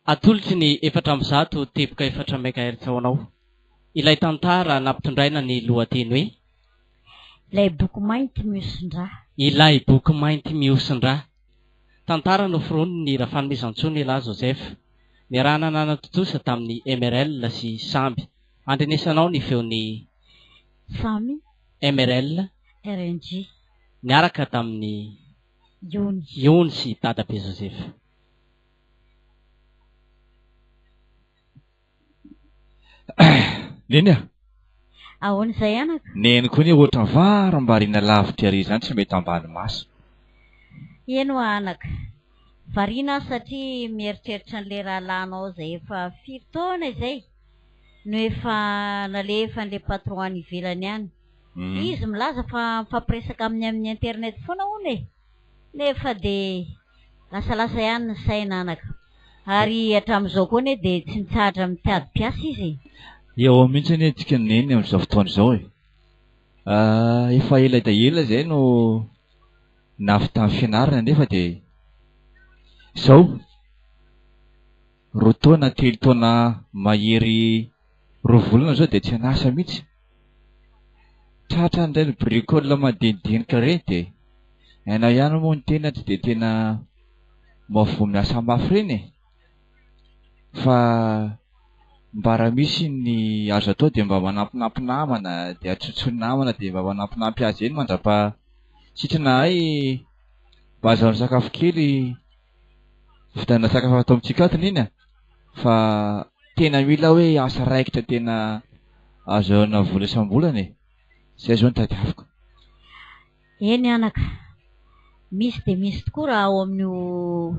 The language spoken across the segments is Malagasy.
Atolotry ny 104 teboka 4 Megahertz ho anao ilay tantara nampitondraina ny lohateny hoe. Ilay boky mainty mihosin-drà. Ilay boky mainty mihosin-drà. Tantara noforonin'i Rafanomezantsoa Nela Joseph, niarahana nanatontosa tamin'ny MRL sy Samby. Andrenesanao ny feon'i. Samy. MRL. RNG. Niaraka tamin'i. Iony. Iony sy Dadabe Joseph. Neny a! Ahoana izay anaka? Neny koa anie ohatran'ny varimbariana lavitra ery izany tsy mety ambany maso. Eny hoa anaka. Variana aho satria mieritreritra an'ilay rahalahinao izay efa firy taona izay no efa nalefan'ilay patron any ivelany any. Izy milaza fa mifampiresaka aminy amin'ny internet foana hono e! Nefa dia lasalasa ihany ny saina anaka. Ary hatramin'izao koa anie dia tsy mitsahatra mitady mpiasa izy e! Eo mihitsy anie tsika Neny amin'izao fotoana izao e! Efa ela dia ela izay no nahavitany fianarana nefa dia izao roa taona telo taona mahery roa volana izao dia tsy an'asa mihitsy. Tratran'ireny bricole madinidinika ireny dia hainao ihany moa ny tena tsy dia tena mahavoa miasa mafy ireny e! Fa mba raha misy ny azo atao dia mba manampinampy namana dia atsotsoy namana dia mba manampinampy azy eny mandrapaha sitrana ahy mba azahoany sakafo kely Vidianana sakafo ato amintsika ato neny a! Fa tena mila hoe asa raikitra tena azahoana vola isam-bolana e! Zay zao no tadiaviko. Eny anaka, misy dia misy tokoa raha ao amin'io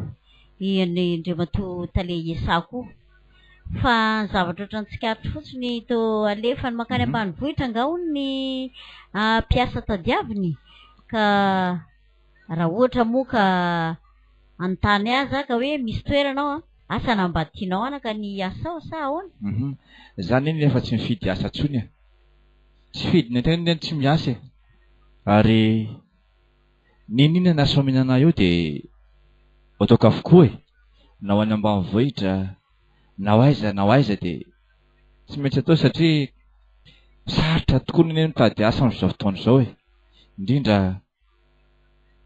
Andriamatoa Tale Iesa koa. Fa ny zavatra ohatran'ny tsikaritro fotsiny toa alefany mankany ambanivohitra angaha hono ny mpiasa tadiaviny ka Raha ohatra moa ka hanontany azy aho ka hoe misy toerana ao an, asa na mba tianao anaka ny hiasa ao sa ahoana? Hum, za anie nefa tsy mifidy asa tsony e! Tsy fidiny an-tena anie ny tsy miasa e! Ary n'inon'inona asa omena anah eo dia ataoko avokoa e! Na ho any ambanivohitra na ho aiza na ho aiza dia tsy maintsy atao satria sarotra tokoa anie ny mitady asa amin'izao fotoana izao e! Indrindra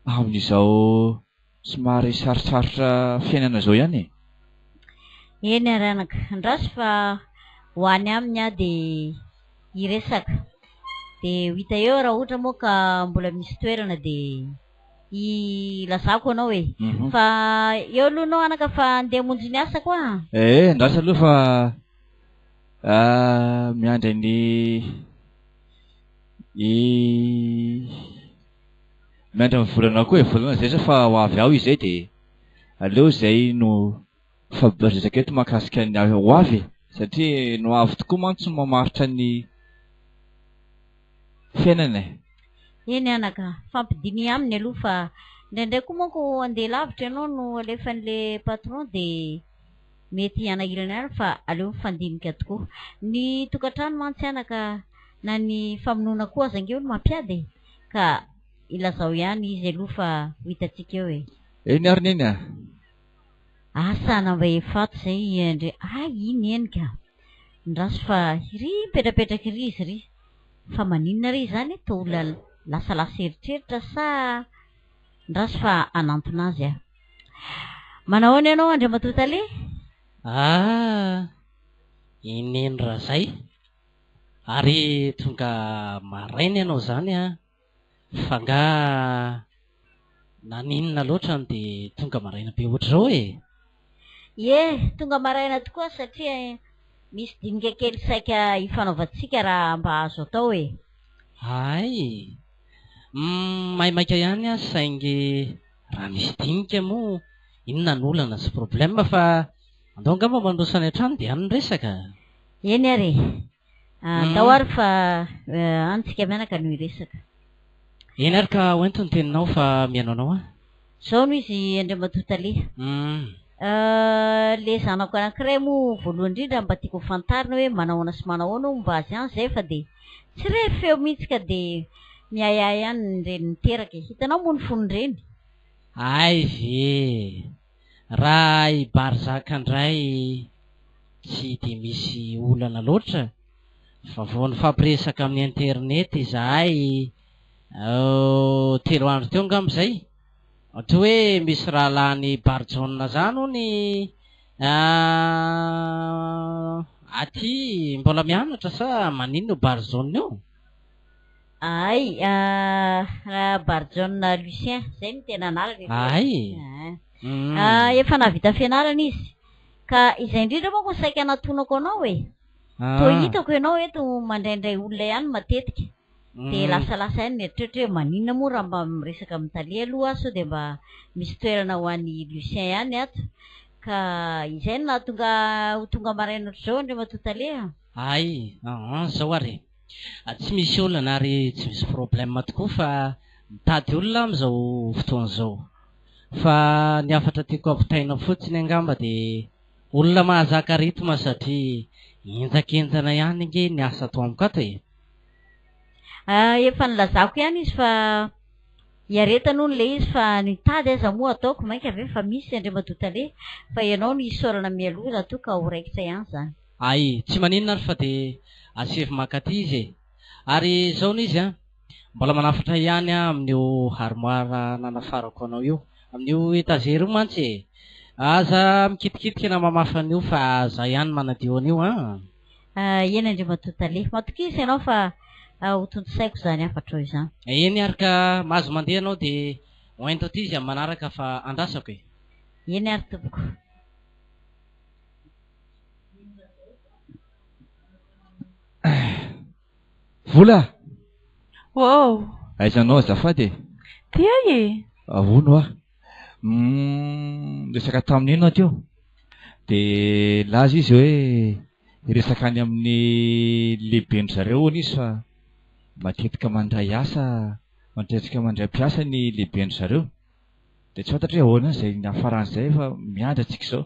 Amin'izao somary sarotsarotra fiainana izao ihany e! Eny ary anaka, andraso fa ho any aminy aho dia hiresaka. Dia ho hita eo raha ohatra moa ka mbola misy toerana dia hilazako anao e. Fa eo aloha ianao anaka fa andeha hamonjy ny asako aho. Ee, andraso aloha fa miandry an'i I miandry ny volana koa e, volana zay zao fa ho avy ao izay de aleo zay no hifampiresaka eto mahakasika ny ho avy e, satria ny ho avy tokoa mantsy no mamaritra ny fiainana e. Eny anaka, mifampidiniha aminy aloha fa indraindray koa manko andeha lavitra ianao no alefan'le patron de mety hanahirana ihany fa aleo mifandinika tokoa. Ny tokantrano mantsy anaka na ny famonoana koa aza ange hono mampiady e! Ka ilazao ihany izy aloha fa ho hitantsika eo e! Eny ary neny a! Asa na mba efa ato izay i Andre hay i neny ka! Ndraso fa iry mipetrapetraka iry izy iry! Fa maninona re izany e? Toa olona lasalasa eritreritra sa ndraso fa hanantona azy aho. Manahoana ianao Andriamatoa Tale? Ah! I Neny Razay. Ary tonga maraina ianao izany an! Fa angaha naninona loatra no dia tonga maraina be ohatr'izao e? Ie, tonga maraina tokoa satria misy dinika kely saika hifanaovantsika raha mba azo atao e! Hay! Maimaika ihany aho saingy raha misy dinika moa inona no olana sy problème fa andao angamba mandroso any an-trano dia any ny resaka. Eny ary e! Andao ary fa any tsika mianaka no hiresaka. Eny ary ka hoento ny teninao fa mihaino anao aho. Izao no izy Andriamatoa Tale. Le zanako anankiray moa voalohany indrindra mba tiako ho fantarina hoe manahoana sy manahoana momba azy any izay fa dia tsy re feo mihitsy ka dia miahiahy ihany ny reny niteraka e! Hitanao moa ny fon'ny reny. Hay ve! Raha i Barzaka indray tsy dia misy olana loatra fa vao nifampiresaka amin'ny internet izahay telo andro teo angamba izay. Ohatra hoe misy rahalahin'i Barijaona izany hono aty mbola mianatra sa maninona io Barijaona io? Ay, Barijaona Lucien, izay no tena anarany aloha e. Ay! Ah, efa nahavita fianarana izy. Ka izay indrindra manko no saika natonako anao e. Toa hitako ianao eto mandraindray olona ihany matetika. Dia lasalasa ihany ny eritreritra hoe maninona moa raha mba miresaka amin'i Tale aloha aho sao dia mba misy toerana ho an'i Lucien ihany ato. Ka izay no nahatonga ho tonga maraina ohatr'izao Andriamatoa Tale a. Ay, aa, zao ary e. Tsy misy olana ary tsy misy problème tokoa fa mitady olona aho amin'izao fotoana izao. Fa ny hafatra tiako ampitaina fotsiny angamba dia olona mahazaka rythme satria henjakenjana ihany ange ny asa ato amiko ato e. Efa nilazako ihany izy fa hiaretana hono ilay izy fa ny tady aza moa ataoko mainka ve fa misy Andriamatoa Tale fa ianao no isaorana mialoha raha toa ka ho raikitra ihany izany. Hay, tsy maninona ary fa dia asevy mankaty izy e! Ary izao no izy an, mbola manafatra ihany aho amin'io armoire nanafarako anao io, amin'io étagère io mantsy e! Aza mikitikitika na mamafa an'io fa za ihany manadio an'io an! Eny Andriamatoa Tale, matokisa ianao fa ho tontosaiko izany hafatrao izany. Eny ary ka, mahazo mandeha ianao dia hoento aty izy amin'ny manaraka fa andrasako e! Eny ary tompoko. Vola! Ô! Aiza anao azafady e? Ty ahy e! Ahoana hoa? Niresaka tamin'i Neny aho teo, dia nilaza izy hoe hiresaka any amin'ny lehiben-dry zareo hono izy fa matetika mandray asa, matetika mandray mpiasa ny lehiben-dry zareo. Dia tsy fantatro hoe ahoana izay niafaran'izay fa miandry antsika izao.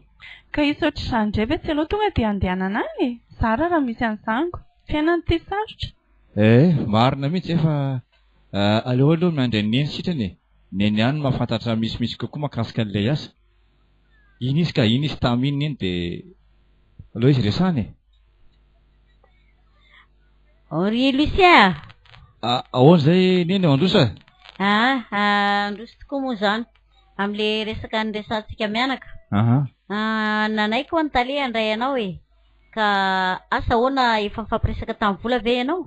Ka hisy ohatr'izany indray ve tsy aleo tonga dia andehanana any e! Zara raha misy an'izany ko! Fiainana ity sarotra. Eh! Marina mihitsy izay fa aleo aloha miandry an'i Neny sitrany e! Neny ihany no mahafantatra misimisy kokoa mahakasika an'ilay asa. Iny izy ka, iny izy tamy iny Neny dia aleo izy resahana e! Oh ry Lucien a! Ahoana izay Neny eo Androso a? Aa, Androso tokoa moa izany, amin'ilay resaka niresahantsika mianaka. Aha. Nanaiky ho'a ny tale handray anao e! Ka asa ahoana efa nifampiresaka tamin'i Vola ve ianao?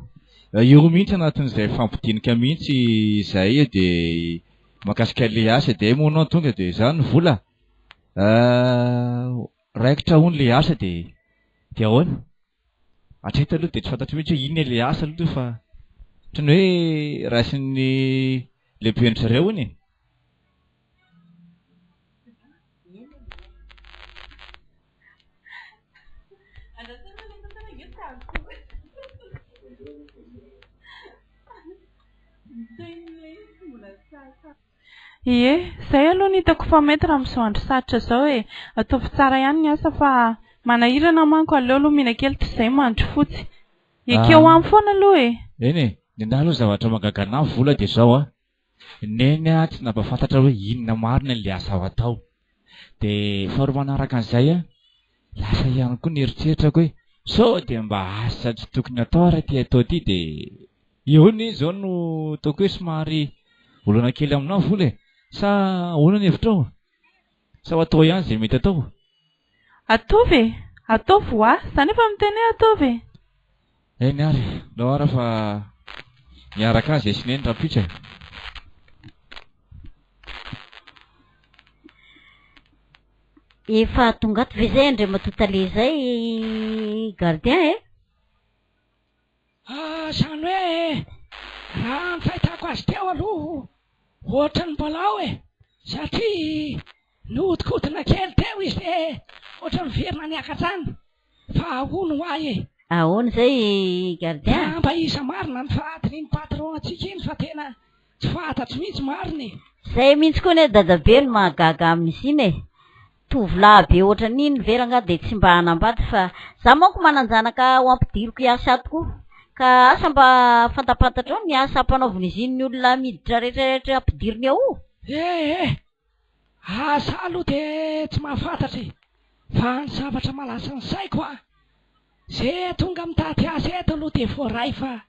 Io mihitsy anatin'izay mifampidinika mihitsy izahay dia mahakasika ilay asa dia hay moa ianao tonga dia izany Vola raikitra hono ilay asa dia dia ahoana? Hatreto aloha dia tsy fantatro mihitsy hoe inona ilay asa aloha fa ohatran'ny hoe raisin'ny lehiben-dry zareo hono e. Ie, izay aloha no hitako fa mety raha amin'izao andro sarotra izao e. Ataovy tsara ihany ny asa fa manahirana manko, aleo aloha mihinan-kely toy izay mandry fotsy. Ekeo any foana aloha e. Eny e, nenahy aloha zavatra mahagaga anah vola dia izao an, Neny ah tsy nampahafantatra hoe inona marina ilay asa ho atao. Dia faharoa manaraka an'izay an, lasa ihany koa ny eritreritrako hoe sao dia mba asa tsy tokony atao ary ity atao ity dia eo anie izao no ataoko hoe somary olana kely aminao vola e! Sa ahoana ny hevitrao? Sa ho atao ihany izay mety atao? Ataovy e! Ataovy hoa! Za nefa miteny hoe ataovy e! Eny ary, ndao ara fa miaraka azy sy neny rahampitso e! Efa tonga ato ve izay Andriamatoa Tale izay gardien e? Ah, izany hoe raha ny fahitako azy teo aloha ohatran'ny mbola ao e, satria nihodinkodina kely teo izy dia ohatran'ny niverina niakatra any, fa hono ho ahy e. Ahoana izay gardien? Fa mba iza marina ny fahadin'iny patron antsika iny fa tena tsy fantatro mihitsy marina e. Zay mihitsy koa anie dadabe no mahagaga amin'izy iny e. Tovolahy be ohatran'iny ve rangaha dia tsy mba hanambady fa za manko manan-janaka ho ampidiriko hiasa ato koa ka asa mba fantapantatrao ny asa ampanaovin'izy iny ny olona miditra rehetra rehetra ampidiriny ao? Eh eh! Asa aloha dia tsy mahafantatra e! Fa ny zavatra mahalasa ny saiko an! Ze tonga mitady asa eto aloha dia voaray fa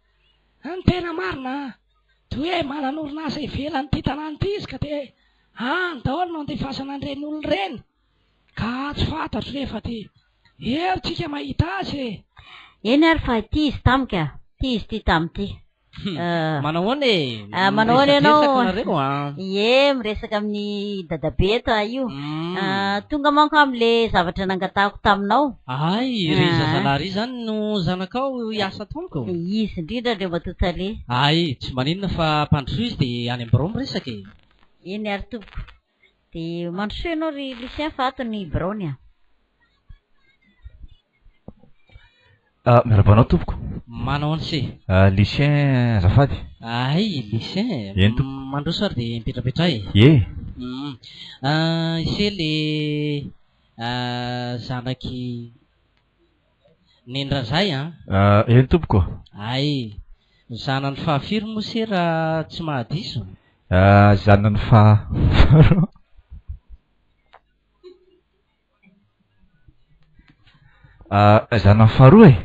ny tena marina an! Toa hoe manana orinasa ivelan'ity tanàna ity izy ka dia any daholo no andefasana an'ireny olona ireny ka tsy fantatro nefa dia eo tsika mahita azy e! Eny ary fa ity izy tamiko a! Ity izy ity tamin'ity. Manao ahoana e? Ah, manao ahoana ianao? Miresadresaka nareo an? Ie, miresaka amin'ny dadabe eto aho io. Ah, tonga manko amin'le zavatra nangatahako taminao. Ay, ry Ah. zazalahy ry zany no zanakao hiasa ato amiko? Izy indrindra Andriamatoa Tale. Ay, tsy maninona fa ampandrosoy izy dia any am-birao miresaka e. Eny ary tompoko. Dia mandrosoa ianao ry Lucien fa ato ny biraony a. Ah, miarahaba anao tompoko. Manao ahoana se? Ah, Lucien azafady. Ay, Lucien. Eny tompoko. Mandroso ary dia mipetrapetraha e. Ie. Ah, ise le ah, zanak'i Neny Razay an? Ah, eny tompoko. Ay, zanany fahafiry moa se raha tsy mahadiso? Ah, zanany faha faharoa. Ah, zanany faharoa e.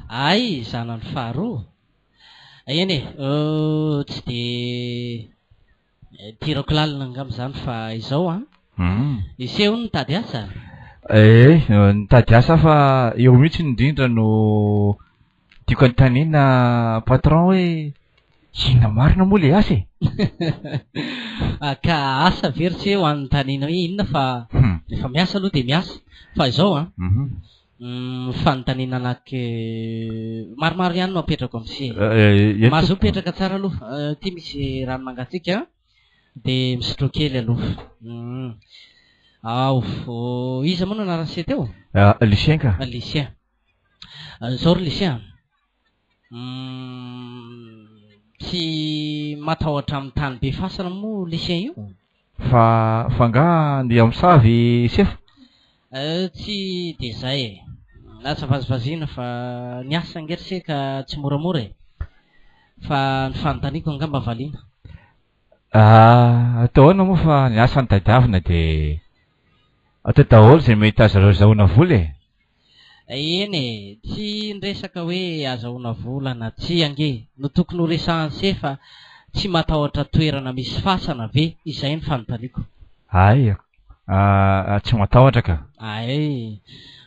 Ay, zanany faharoa. Eny e, tsy dia idirako lalina angamba izany fa izao an. Ise hono nitady asa? Eh, nitady asa fa eo mihitsy indrindra no tiako anontaniana patron hoe inona marina moa le asa e? Ka asa ve ry se ho anontaniana hoe inona fa rehefa miasa aloha dia miasa. Fa izao an, fanontaniana anaky maromaro ihany no apetrako amin'i se e. Mahazoa mipetraka tsara aloha, ity misy rano mangatsiaka an, dia misotroa kely aloha. Ao, iza moa no anaran'i se teo? Lucien ka. Lucien. Zao ry Lucien a! Tsy matahotra amin'ny tany be fasana moa Lucien io? Fa fa angaha andeha hamosavy sefo? Tsy dia izay e! Lasa vazivaziana fa ny asa ange ry se ka tsy moramora e! Fa ny fanontaniako angamba valiana. Ah, atao ahoana moa fa ny asa no tadiavina dia atao daholo izay mety azahoana vola e! Eny e, tsy ny resaka hoe azahoana vola na tsia ange no tokony ho resahan'i se fa tsy matahotra toerana misy fasana ve? Izay ny fanontaniako. Hay a, tsy matahotra ka. Hay.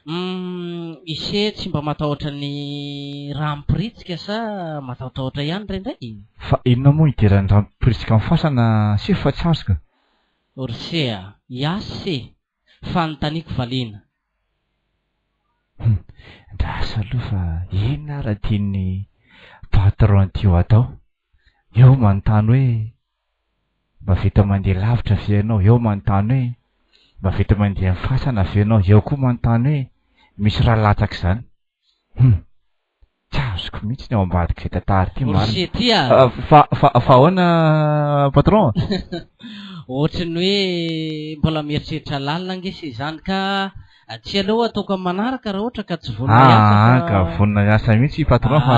Humm, i se tsy mba matahotra ny rà mipiritsika sa matahotahotra ihany indraindray? Fa inona moa idiran'ny rà mipiritsika amin'ny fasana sefo fa tsy azoko? Ry se a, hiasy se, Fanontaniako valiana. Hum, andraso aloha fa inona ara tian'ny patron ity ho atao? Eo manontany hoe mahavita mandeha lavitra ve ianao? Eo manontany hoe mahavita mandeha amin'ny fasana ve ianao? Eo koa manontany hoe misy rà latsaka izany? Hum. Tsy azoko mihitsy ny ao ambadik'izay tantara ity marina. Rocher ty a! Fa fa fa ahoana patron? Ohatry ny hoe mbola mieritreritra lalina ange se izany ka tsy aleo ataoko amin'ny manaraka raha ohatra ka tsy vonona hiasa fa. Aa ka vonona hiasa mihitsy i patron fa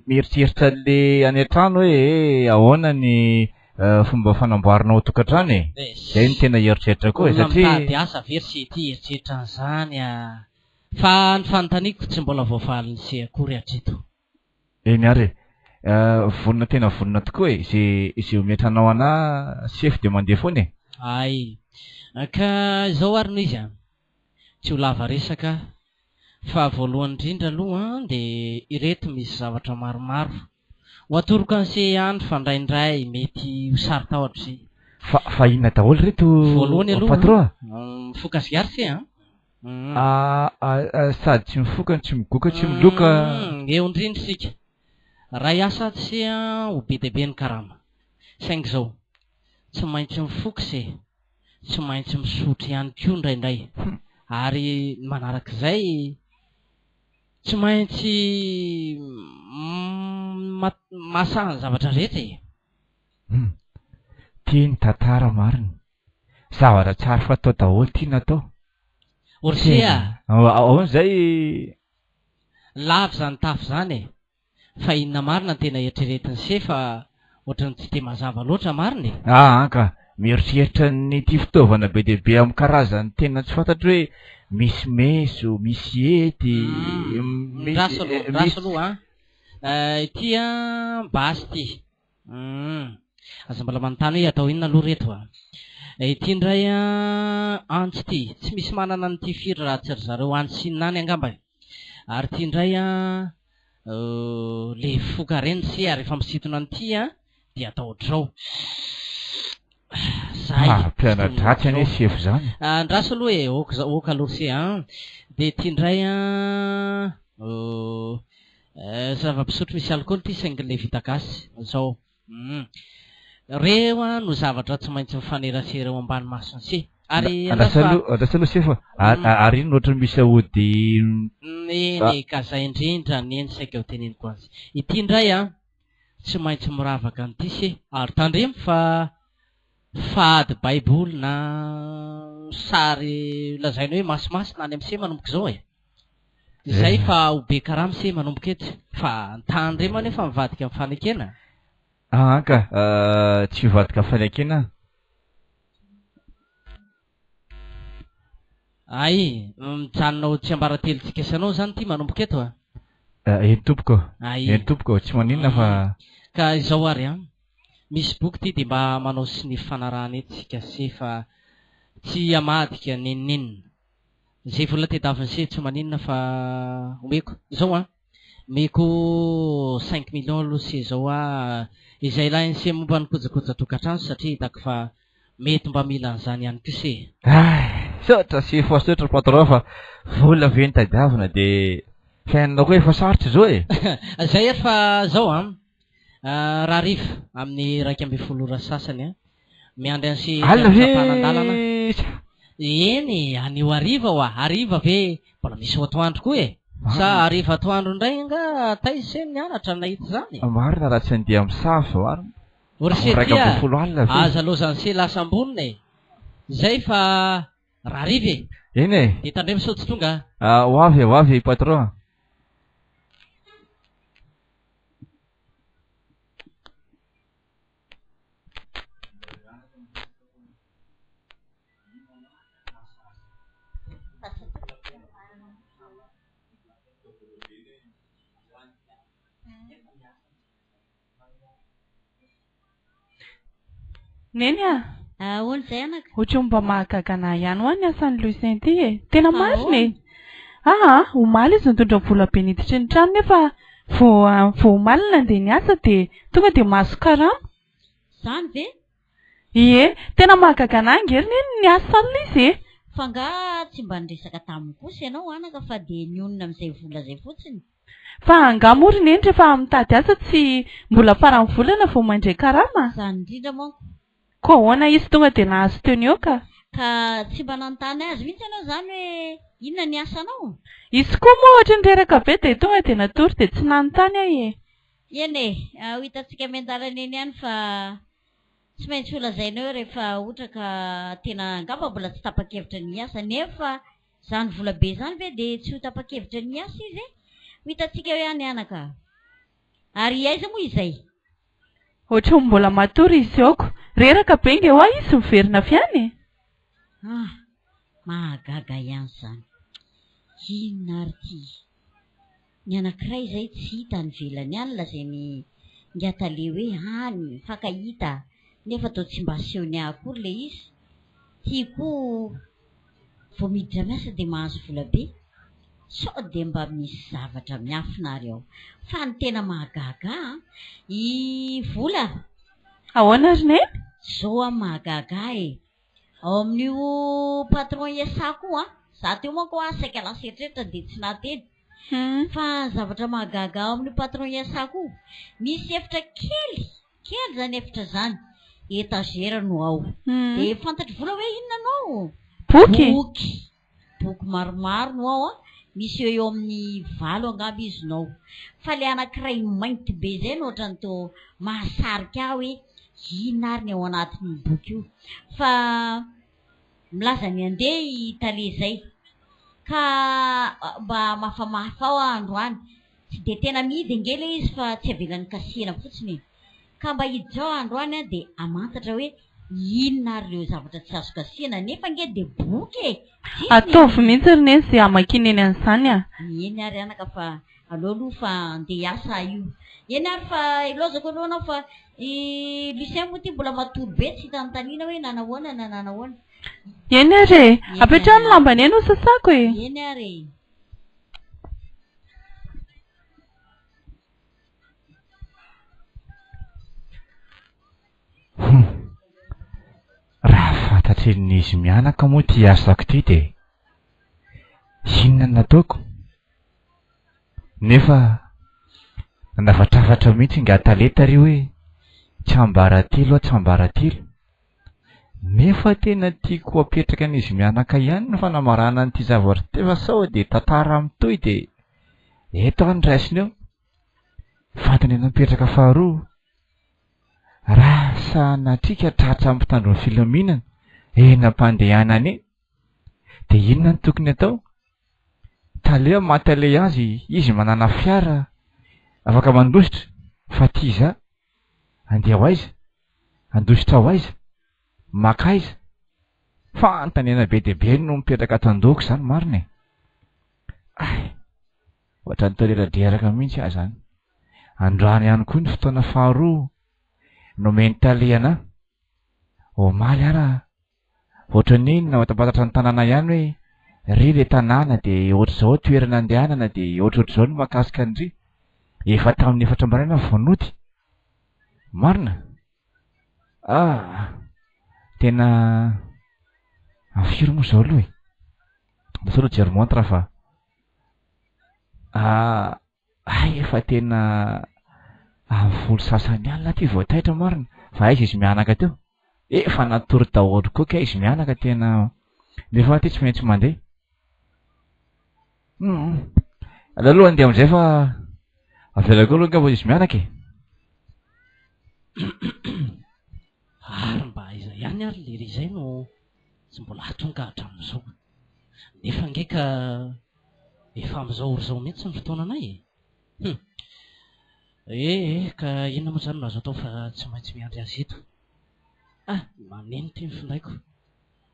mieritreritra an'le any an-trano hoe ahoana ny fomba fanamboarana ao an-tokantrano e. Zay no tena eritreritra koa e Olona satria. mitady asa ve ry se ity hieritreritra an'izany a! Fa ny fanontaniako tsy mbola voavalin'i se akory hatreto. Eny ary e. Vonona tena vonona tokoa e. Ze ze ometranao anah sefo de mandeha foana e. Hay. Ka izao ary no izy an. Tsy ho lava resaka aho. Fa voalohany indrindra aloha an dia ireto misy zavatra maromaro ho atoroko an'i se ihany fa indraindray mety ho saro-tahotra se. Fa fa inona daholo reto Voalohany aloha patron a? Mifoka sigara se an. Aa sady tsy mifoka no tsy migoka tsy miloka. Eo indrindra isika. Raha hiasa ato se an, ho be dia be ny karama. Saingy izao, tsy maintsy mifoka se, tsy maintsy misotro ihany koa indraindray. Ary ny manarak'izay, tsy maintsy mahasahy ny zavatra rehetra e. Hum. Ty ny tantara marina. Zavatra tsy ary fatao daholo ty natao. Orse a! Ahoana izay? Lava izany tafo izany e! Fa inona marina no tena eritreretin'i se fa ohatran'ny tsy dia mazava loatra marina e! Aa ka! Mieritreritra an'ity fitaovana be dia be amin'ny karazany tena tsy fantatro hoe misy meso, misy hety, misy Ndraso aloha, ndraso aloha an. Ity an, basy ity. Humm. Aza mbola manontany hoe atao inona aloha reto a. Ity indray an, antsy ity. Tsy misy manana an'ity firy raha tsy ry zareo any Chine any angamba e. Ary ity indray an, le foka reny se ary rehefa misintona an'ity an, dia atao ohatr'izao. Zay. Ah, mpiana-dratsy anie sefo izany. Andraso aloha e, ok, ok aloha se an. Dia ity indray an, zava-pisotro misy alikaola ity saingy ilay vita gasy. Izao. Hum. Ireo an no zavatra tsy maintsy mifanerasera eo ambany mason'i se. Ary Andraso andraso fa. aloha, andraso aloha sefo a. Ary inona ohatran'ny misy aody. Eny e, ka zay indrindra anie no saika ho teneniko azy. Ity indray an, Tsy maintsy miravaka an'ity se. Ary tandremo fa fady baiboly na sary lazaina hoe masimasina any amin'ny se manomboka izao e. Izay fa ho be karama se manomboka eto. Fa tandremo anefa mivadika amin'ny fanekena. Aa ka, tsy hivadika fanekena aho. Hay, mijanona ho tsiambaratelontsika sy anao izany ity manomboka eto a! Eny tompoko, Hay. eny tompoko, tsy maninona fa. Ka izao ary an, misy boky ity dia mba manao sonia fifanarahana eto isika se fa tsy hamadika n'inon'inona. Izay vola tediavin'i se tsy maninona fa omeko. Izao an, omeko cinq millions aloha se izao an, izay ilain'i se momba ny kojakoja tokantrano satria hitako fa Mety mba mila an'izany ihany kosa e! Hay! Misaotra sefo a, misaotra patron fa vola ve no tadiavina dia fiainana koa efa sarotra izao e! Zay ary fa zao an, rahariva amin'ny 11 ora sasany an, miandry an'i se Alina ve ampanan-dalana. sa? Eny, anio hariva hoa, hariva ve mbola misy ho atoandro koa e! Sa hariva atoandro indray angaha taiza se no nianatra nahita izany e? Marina raha tsy handeha misava marina. O ry Amin'ny se ty a! 11 alina ve? Aza lozan'i se lasa ambonina e! Zay fa rahariva e! Eny e! Dia tandremo sao tsy tonga a! Ah, ho avy e, ho avy e patron a! Neny a! Ahoana izay anaka? Ohatran'ny mba mahagaga anah ihany hoa ny asan'i Lucien ity e! Tena Fa marina e! ahoana? Aa, omaly izy nitondra vola be niditra ny trano nefa vao vao omaly no nandeha niasa dia tonga dia mahazo karama. Izany ve? Ie, tena mahagaga anah ange ry Neny ny asan'ilay izy e! Fa angaha tsy mba niresaka taminy kosa ianao anaka fa dia nionona amin'izay vola izay fotsiny? Fa angaha moa ry Neny rehefa mitady asa tsy mbola faran'ny volana vao mandray karama? Izany indrindra manko. Koa ahoana izy tonga dia nahazo teo ny eo ka? Ka tsy mba nanontany azy mihitsy ianao izany hoe inona ny asanao? Izy koa moa ohatry ny reraka be dia tonga dia natory dia tsy nanontany aho e! Eny e, ho hitantsika miandalana eny ihany fa Tsy maintsy ho lazaina eo rehefa ohatra ka tena angamba mbola tsy tapa-kevitra ny hiasa nefa izany vola be izany ve dia tsy ho tapa-kevitra ny hiasa izy e? Ho hitantsika eo ihany anaka a! Ary aiza moa izay? Ohatran'ny mbola matory izy aoko. Reraka be nge hoa izy miverina avy any e! Ah! Mahagaga ihany izany. Inona ary ity? Ny anankiray izay tsy hita any ivelany any lazain'i Ngatale hoe any mifankahita nefa toa tsy mba asehony ahy akory ilay izy. Ity koa vao miditra miasa dia mahazo vola be. Sao dia mba misy zavatra miafina ary ao. Fa ny tena mahagaga ahy an! I Vola! Ahoana ry Neny? Zao an mahagaga ahy e! Ao amin'io patron iasako io an, za teo manko an saika lasa eritreritra dia tsy nahateny. Fa ny zavatra mahagaga ao amin'io patron iasako io, misy efitra kely, kely izany efitra izany, étagère no ao. Dia fantatr'i Vola hoe inona no ao? Boky? Boky. Boky maromaro no ao an, misy eo eo amin'ny valo angamba izy no ao. Fa ilay anankiray mainty be izay no ohatran'ny toa mahasarika ahy hoe inona ary ny ao anatin'io boky io. Fa milaza ny handeha i tale izay. Ka mba mafamafy ao aho androany. Tsy dia tena mihidy ange ilay izy fa tsy avelany kasihina fotsiny e. Ka mba hiditra ao aho androany an dia hamantatra hoe Inona ary ireo zavatra tsy azo kasihana nefa ange dia boky e! Tsisy ny Ataovy mihitsy ry Neny izay hamakian'i Neny an'izany a! Eny ary anaka fa aleo aloha fa andeha hiasa aho io. Eny ary fa ilaozako aloha anao fa i Lucien moa ity mbola matory be tsy hita anontaniana hoe nanahoana na nanahoana. Eny ary e! Eny Apetraho ary ny lamba Neny ho sasako e! Eny ary e! Hum. Raha fantatrin'izy mianaka moa ity asako ity dia inona no nataoko? Nefa nanafatrafatra mihitsy ingahy tale tary hoe tsiambaratelo aho tsiambaratelo. Nefa tena tiako apetraka an'izy mianaka ihany ny fanamarana an'ity zavatra ity fa sao dia tantara mitohy dia eto aho no raisina eo. Fanontaniana mipetraka faharoa, raha sanatria ka tratra mpitandro ny filaminana eny am-pandehanana eny dia inona no tokony atao? Tale maha tale azy, izy manana fiara afaka mandositra fa ty za andeha ho aiza? Handositra ho aiza? Maka aiza? Fanontaniana be dia be no mipetraka ato an-dohako izany marina e! Hay! Ohatran'ny toa reradreraka mihitsy aho izany. Androany ihany koa ny fotoana faharoa nomen'i Tale anà. Omaly ara ohatran'ny hoe namantampantatra ny tanàna ihany hoe ry ilay tanàna dia ohatr'izao toerana andehanana dia ohatrohatr'izao ny mahakasika an-dry. Efa tamin'ny efatra maraina vao nody. Marina? Ah! Tena amin'ny firy moa izao aloha e? Lasa aloha jery montre fa ah! Hay efa tena amin'ny folo sasany alina aty vao taitra marina fa aiza izy mianaka teo? Efa natory daholo koa kay izy mianaka tena nefa aty tsy maintsy mandeha. Hum. Aleo aloha andeha amin'izay fa avelako aloha angamba izy mianaka e. Ary mba aiza ihany ary lery izay no tsy mbola tonga hatramin'izao. Nefa ange ka efa amin'izao ora izao mihitsy ny fotoananay e. Hum. Eh eh, ka inona moa izany no azo atao fa tsy maintsy miandry azy eto. Ah, maneno ity ny findaiko.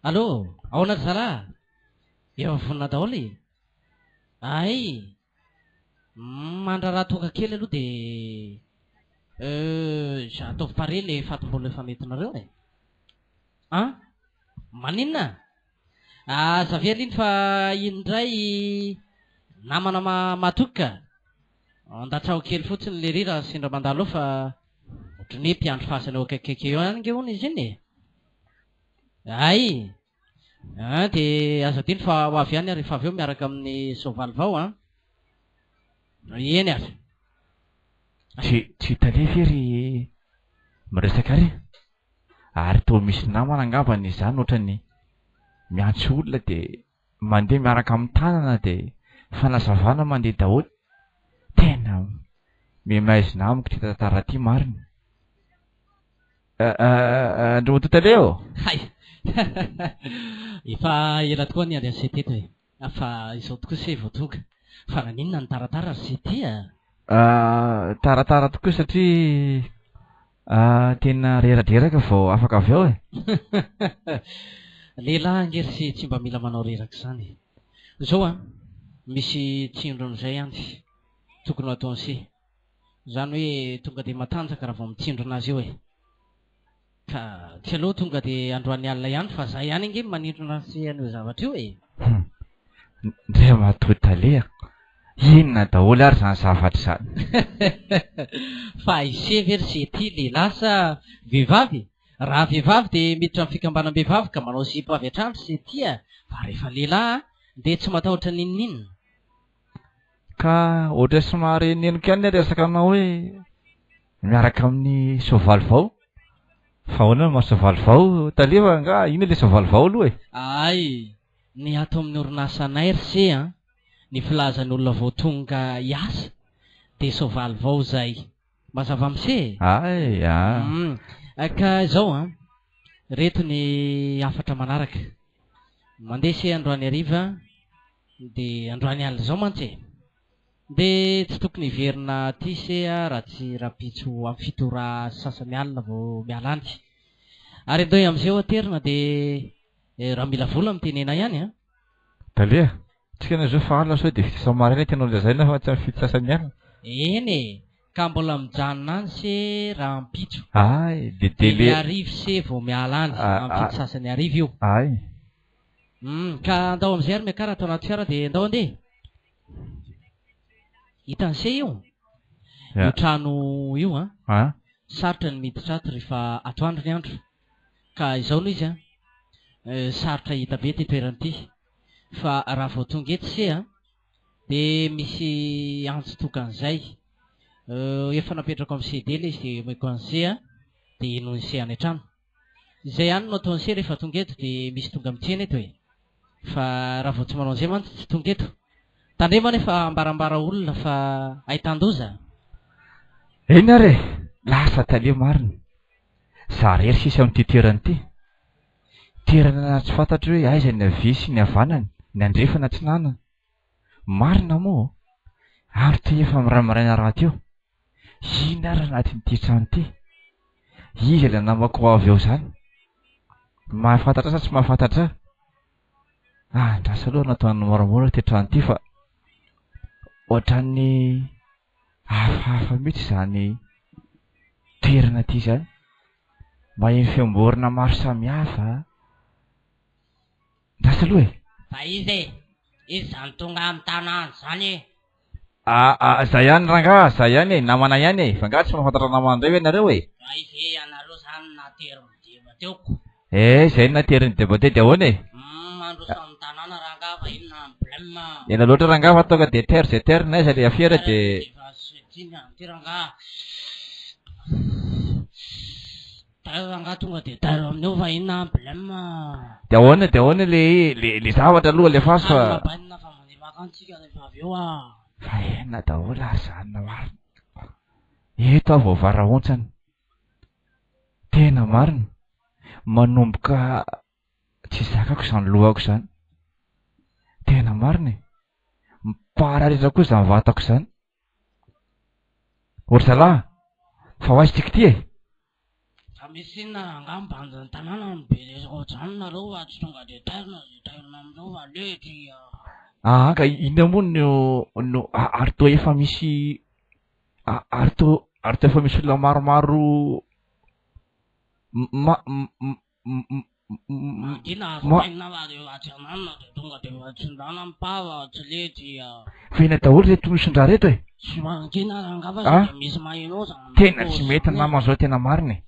Allô, ahoana ry zalahy? Efa vonona daholo e? Ay! Mandrara toaka kely aloha dia euh, ataovy pare le fatim-bolo efa nentinareo e. An? Maninona? Aza very iny fa iny indray namana matoky ka. Andatsaho kely fotsiny lery raha sendra mandalo eo fa ohatran'ny hoe mpiandry fasana eo akaikikaiky eo ihany ange hono izy iny e. Hay! An, dia aza adino fa ho avy ihany aho rehefa avy eo miaraka amin'ny soavaly vao an. Eny ary. Tsy tsy tale ve ry miresaka ry? Ary toa misy namana angambany izany ohatrany miantso olona dia mandeha miaraka amin'ny tanana dia fanazavana mandeha daholo. Tena mihamaizina amiko ity tantara ity marina. Andriamatoa Tale ô! Hay! Efa ela tokoa niandry an'i se teto e! Fa izao tokoa se vao tonga. Fa naninona no taratara ry se ty a? Taratara tokoa satria tena reradreraka vao afaka avy ao e! Lehilahy ange ry se tsy mba mila manao reraka izany e! Izao an, misy tsindrona izay any tokony ho ataon'i se. Izany hoe tonga dia matanjaka raha vao mitsindrona azy eo e! Ka tsy aleo tonga dia androany alina ihany fa za ihany ange no manindrona sy an'io zavatra io e! Hum! Ndriamatoa Tale a! Inona daholo ary izany zavatra izany? Fa ise ve ry se ty lehilahy sa vehivavy? Raha vehivavy dia miditra amin'ny fikambanam-behivavy ka manao zipo avy hatrany ry se ty a! Fa rehefa lehilahy dia tsy matahotra n'inon'inona. Ka ohatran'ny somary neniko ihany ilay resaka anao hoe miaraka amin'ny soavaly vao. Fa ahoana no maha soavaly vao tale fa angaha inona ilay soavaly vao aloha e? Hay, ny ato amin'ny orinasanay ry se an, ny filazan'ny olona vao tonga hiasa dia soavaly vao izay. Mazava amin'se e? Hay a! Hum, ka izao an, reto ny hafatra manaraka. Mandeha se androany hariva Dia androany alina izao mantsy e! Dia tsy tokony hiverina aty se a raha tsy rahampitso amin'ny fito ora sy sasany alina vao miala any. Ary andao amin'izay ho aterina dia raha mila vola mitenena ihany an. Tale a! Tsika anie zao fa alina sao dia fito maraina tianao lazaina fa tsy amin'ny fito sasany alina. Eny e! Ka mbola mijanona any se rahampitso. Ay, dia Dia ny délai. harivo se vao miala any, Ah, amin'ny fito ah. sasany hariva io. Ay. Hum, ka andao amin'izay ary miakara ato anaty fiara dia andao andeha. Hitan'i se io? Ya. Io trano io an. Ah. Sarotra ny miditra ato rehefa atoandro ny andro. Ka izao no izy an. Eh, sarotra hita be ity toerana ity. Fa raha vao tonga eto se an, Dia misy antso tokan'izay. Efa napetrako amin'ny CD ilay izy dia omeko an'i Se dia henoin'i Se any an-trano. Izay ihany no ataon'i Se rehefa tonga eto dia misy tonga mitsena eto e. Fa raha vao tsy manao an'izay mantsy tsy tonga eto. Tandremo anefa ambarambara olona fa ahitan-doza. Eny ary e! Lasa tale marina. Za rery sisa amin'ity toerana ity. Toerana tsy fantatro hoe aiza ny havia sy ny havanana, ny andrefana atsinanana. Marina moa ô? Ary toy efa miraimiraina rahateo. Inona ary anatin'ity trano ity? Iza ilay namako ho avy ao izany? Mahafantatra ahy sa tsy mahafantatra ahy? Andraso aloha nataony moramora ity trano ity fa ohatran'ny hafahafa mihitsy izany toerana ity izany. Maheno feom-borona maro samihafa. Andraso aloha e! Fa iza e? Iza izany tonga amin'ny tanàna izany e? Ah ah, zay ihany rangaha, zay ihany e, namana ihany e, fa angaha tsy mahafantatra namana indray ve nareo e? Fa iza e ianareo izany naterin'ny deba teo ko? Eh, zay no naterin'ny deba teo dia ahoana e? Humm, mandroso amin'ny tanàna rangaha fa inona ny blème? Ela loatra rangaha fa tonga dia terre zay terre n'aiza le afera dia. Efa tsy ty rangaha. Tairo rangaha tonga dia tairo amin'io fa inona ny blème? Dia ahoana dia ahoana le le le zavatra aloha alefaso fa. Alina bainina fa mandeha vacance tsika rehefa avy eo ah. Fa inona daholo ary izany marina. Eto aho vao varahontsana. Tena marina. Manomboka tsy zakako izany lohako izany. Tena marina e. Mipararetra koa izany vatako izany. Ô ry zalahy, fa ho aiza tsika ity e? Fa misy inona rangaha mibanjina ny tanàna no be resaka ohatr'izany nareo fa tsy tonga dia tairina izay tairina amin'izao fa letry a. Aa ka inona moa no no ary toa efa misy ary toa ary toa efa misy olona maromaro ma Mangina azo bainina fa rehefa tsy ananona dia tonga dia efa tsindrana ny pava tsy lety a. Fa inona daholo ireto misin-draha ireto e? Tsy mangina rangaha fa sao dia misy maheno ao zany Tena tsy mety nama zao tena marina e.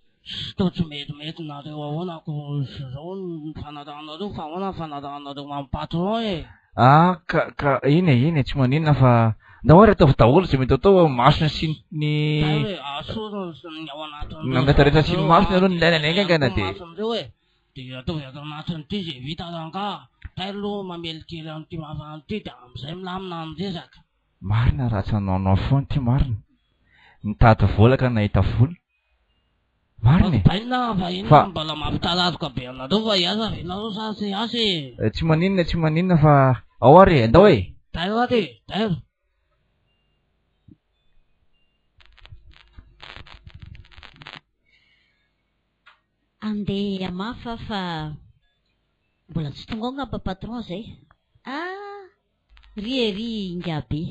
Toa tsy metimety nareo ahoana ko zao ny fanarahanareo fa ahoana ny fanarahanareo amin'ny patron e? Ah ka ka eny e eny e tsy maninona fa ndao ary ataovy daholo izay mety atao masony sy ny Zay hoe asorony sy ny ao anatin'ireo ny rehetrarehetra sy ny masony aloha ny ilaina ny haingana dia mason'ireo e dia ataovy ato anatin'ity izay vita rangaha tairo aloha mamely kely an'ity vavany ity dia amin'izay milamina ny resaka. Marina raha tsy hanaonao foana ity marina. Nitady vola ka nahita vola. Marina e. Bainina fa inona Fa no mbola mampitarazoka be anareo fa hiasa ve nareo sa tsy hiasa e? Tsy maninona tsy maninona fa ao ary e, andao e. Tairo ary e, tairo. Andeha hamafa aho fa mbola tsy tonga ao angamba patron izay. Ah! Ry ery ingahy be.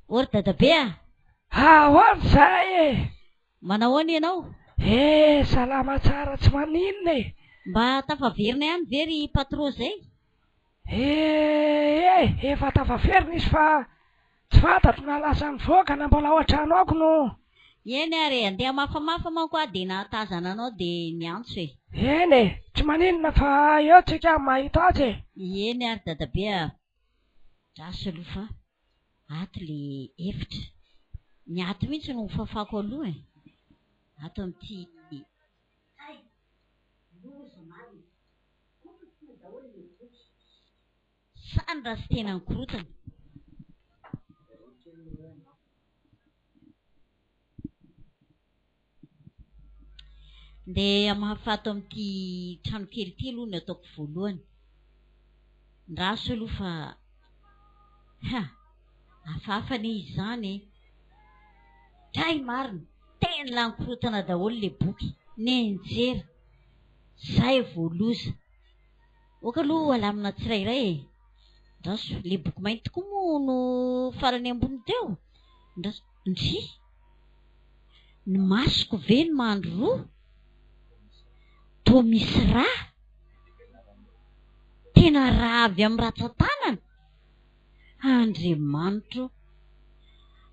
Ô ry dadabe a! Ahoana izay e? Manahoana ianao? Eh, salama tsara tsy maninona e! Mba tafaverina ihany ve ry patron izay? Eh, eh, efa tafaverina izy fa tsy fantatro na lasa nivoaka na mbola ao an-trano ao ko no. Eny ary e, andeha hamafamafa manko aho dia nahatazana anao dia niantso e. Eny e, tsy maninona fa eo tsika mahita azy e. Eny ary dadabe a, Andraso aloha fa ato le efitra. Ny ato mihitsy no hofafako aloha e. Ato amin'ity. Hay! Loza marina. Korontana daholo ny boky. Sany raha tsy tena nikorotana. Ndeha hamafa ato amin'ity trano kely ity aloha no ataoko voalohany. Ndraso aloha fa ha! Hafahafa anie izany e! Dray marina! Tena lany korontana daholo le boky. Nenjera. Zay vao loza. Ok aloha alamina tsirairay e. Andraso, le boky mainty tokoa moa no farany ambony teo? Andraso, ndry! Ny masoko ve no mandry roa? Toa misy rà? Tena rà avy amin'ny ratsan-tanana? Andriamanitro o!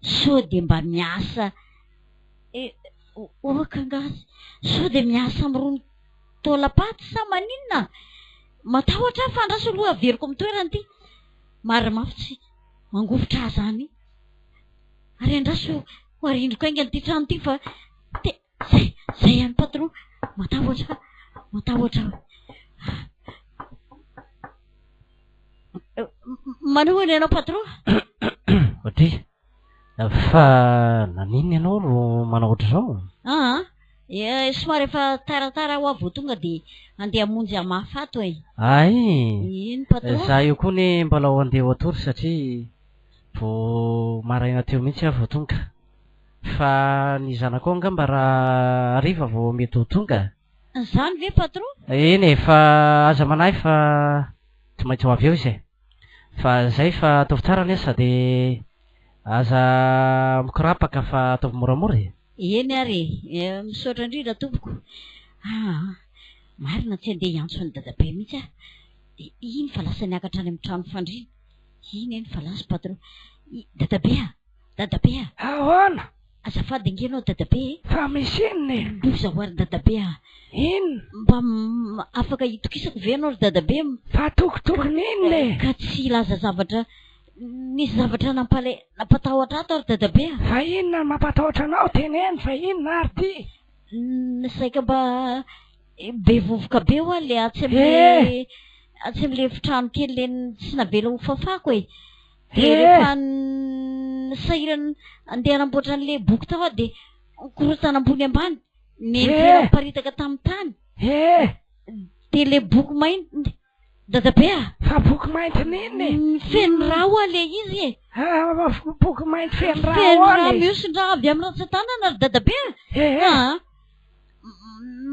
Sao dia mba miasa e, ok angaha, sao dia miasa amin'irony taolam-paty sa maninona? Matahotra aho fa andraso aloha averiko amin'ny toerany ity. Marina mafy tsy mangovitra ahy izany. Ary andraso ho arindriko haingana ity trano ity fa te zay zay ihany patron. Matahotra aho, matahotra aho. Manohana ianao patron? Odry, fa naninona ianao no manao ohatr'izao? Aa, eh, somary efa taratara aho vao tonga dia andeha hamonjy hamafa ato e. Ay, Eny patron. za io koa anie mbola ho andeha ho hatory satria vao maraina teo mihitsy aho vao tonga. Fa ny zanakao angamba raha hariva vao mety ho tonga. Izany ve patron? Eny e, fa aza manahy fa tsy maintsy ho avy eo izy e. Fa zay fa ataovy tsara ny asa dia aza mikorapaka fa ataovy moramora e. Eny ary e, misaotra indrindra tompoko. Aa, marina tsy handeha hiantso an'i dadabe mihitsy aho. Dia iny fa lasa niakatra any amin'ny trano fandriana. Iny eny fa lasa patron. Dadabe a! Dadabe a! Ahoana? Azafady ange ianao dadabe e! Fa misy inona e? Loza ho ary dadabe a! Inona? Mba afaka hitokisako ve ianao ry dadabe? Fa tokotokony inona e? Ka tsy hilaza zavatra nisy zavatra nampale nampatahotra ato ary dadabe a! Fa inona no mampatahotra anao? Teneno fa inona ary ity? Saika mba be vovoka be hoa le atsy amin'le atsy amin'le efitrano kely le tsy navela ho fafako e! Dia rehefa sahirana andeha hanamboatra an'ilay boky tao aho dia nikorontana ambony ambany, nianjera niparitaka tamin'ny tany. Dia ilay boky mainty, dadabe a! Fa boky mainty n'inona e? Feno rà ho'a ilay izy e! Boky mainty feno rà Feno ahoana rà e? mihosin-drà avy amin'ny rantsan-tanana ry dadabe a!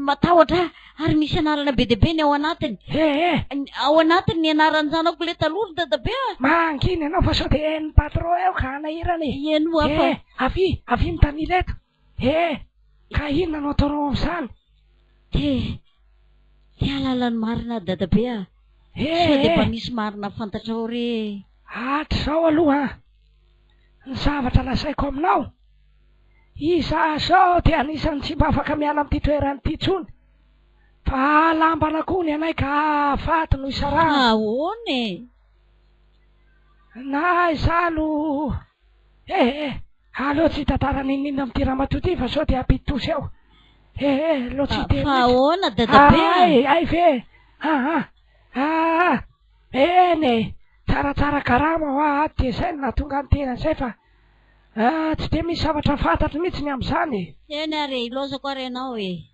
Matahotra aho ary misy anarana be dia be ny ao anatiny. Ee. Ao anatiny ny anaran-janako ilay taloha ry dadabe a! Mangina ianao fa sao dia henon'ny patron eo ka hanahirana e! Eny hoa fa. Ee, avia, avia mitanila eto. Ee, ka inona no ataonao amin'izany? Te, te hahalala ny marina aho dadabe a! Ee. Sao dia mba misy marina fantatrao re? Hatrizao aloha an, ny zavatra lazaiko aminao, Izaho izao dia anisan'ny tsy mba afaka miala amin'ity toerana ity intsony, fa lambana koa ny anay ka hahafaty no isarahana. Ahoana e? Na izaho aloha eh eh, aleo tsy hitantara n'inon'inona amin'ity ramatoa ity fa sao dia hampidi-doza eo. Eh eh, aleo tsy hiteny Fa mihitsy. ahoana dadabe a? Hay, hay ve e? Ah ah, ah, eny e, tsaratsara karama hoa ato dia izay no nahatonga ny tena izay fa Ah, tsy dia misy zavatra fantatro mihitsy ny amin'izany e! Eny ary e, ilaozako ary ianao e!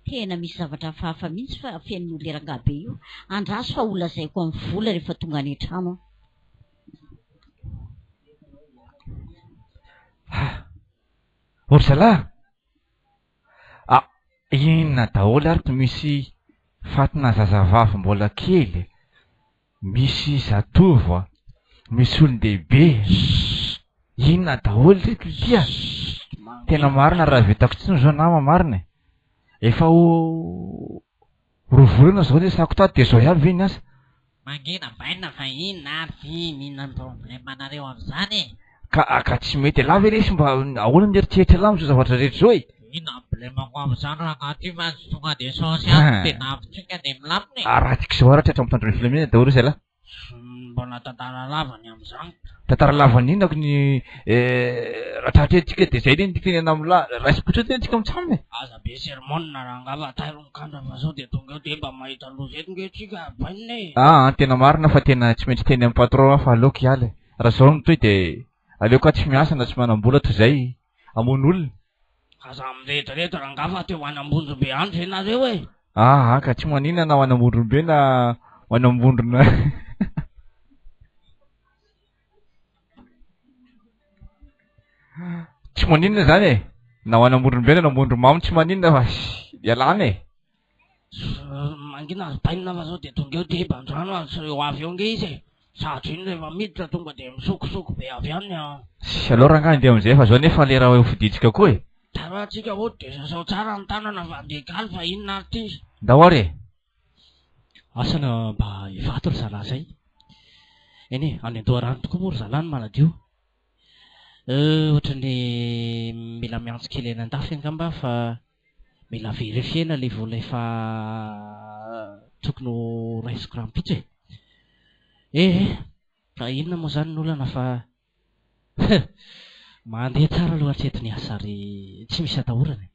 Tena misy zavatra hafahafa mihitsy fa fenon'io le rangahy be io. Andraso fa holazaiko amin'ny vola rehefa tonga any an-trano aho. Ha! O ry zalahy! Ah! Inona daholo ary to misy fatina zazavavy mbola kely e! Misy zatovo a! Misy olon-dehibe e! Inona daholo reto ity a! Tena marina raha vitako intsony izao nama marina e! Efa ho roa volana izao niasako tato dia izao ihany ve ny asa? Mangina bainina fa inona ary ty inona ny problème nareo amzany e? Ka ka tsy mety elah ve lesy mba ahoana ny eritreritra elah amzao zavatra rehetra zao e? Inona ny problemako amzany rangahy ty fa tsy tonga de saosy ato de navitsika de milamina e? Raha tiako izao ara tratra mitandro ny filaminana daholo izy elah. Mbola tantara lava ny amzany. Tantara lava ny inona ko ny raha tratra eo tsika de zay anie ny tenenina amlah raisim-potsiny tena tsika mitsam e. Aza be sermon rangahy fa tairo ny kandra fa sao de tonga eo de mba mahita loza eto nge tsika bainina e. Aa tena marina fa tena tsy maintsy teny amin'ny patron aho fa aleoko hiala e. Raha zao no mitohy de aleoko aho tsy miasa na tsy manam-bola toy izay hamono olona. Aza mirediredy rangahy fa te ho any Ambondrombe any ve nareo e? Aa ka tsy maninona na ho any Ambondrombe na ho any Ambondrona. Tsy maninona izany e! Na ho any Ambondrombe na Ambondromamy tsy maninona fa ialana e. Mangina ry bainina fa sao dia tonga eo deba andrano ary tsy ho avy eo nge izy e. Sady iny rehefa miditra tonga dia misokosoko be avy any an. Sy aleo rangahy andeha amin'izay fa zao nefa lera ho fidintsika koa e. Tara tsika hody dia sasao tsara ny tanana fa andeha higaly fa inona ary ity. Ndao ary e. Asa na mba Ivato ry zalahy zay. Eny e, any an-doharano tokoa moa ry zalahy no manadio. Euh, ohatran'ny mila miantso kely any an-dafy angamba aho fa mila verifier-na ilay vola efa tokony ho raisiko rahampitso e. Eh eh, ka inona moa izany ny olana fa mandeha tsara aloha hatreto ny asa ary tsy misy atahorana e.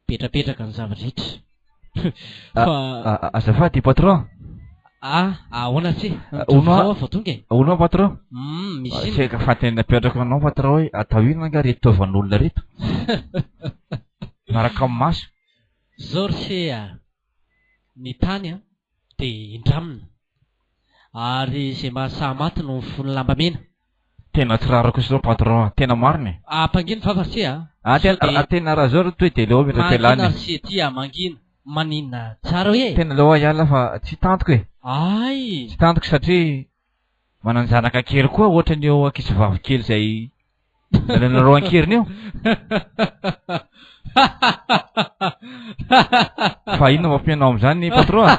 Mipetrapetraka ny zava-drehetra. Fa. Azafady patron. Ah, ahoana tse? Mitovy zao aho vao tonga e. Ahoana hoa patron? Hum, misy inona? Saika fanontaniana apetrako anao patron hoe atao inona angaha ireto taovan'olona ireto? Miaraka amin'ny maso. Zao ry se a! Ny tany an, dia indramina. Ary izay mahasahy maty no mifono lamba mena. Tena tsy rarako kosa zao patron a! Tena marina e! Ampangino vava ry se a! Ah tena ah tena raha zao ry toi de leo metraka ialana Mangina ry se ty a! Mangina! Maninona tsara hoe? Tena leo aho hiala fa tsy tantiko e! Ay! Tsy tantiko satria manan-janaka kely koa ohatran'io ankizivavy kely izay nalainareo an-keriny io. Fa inona mampime anao amin'izany patron a?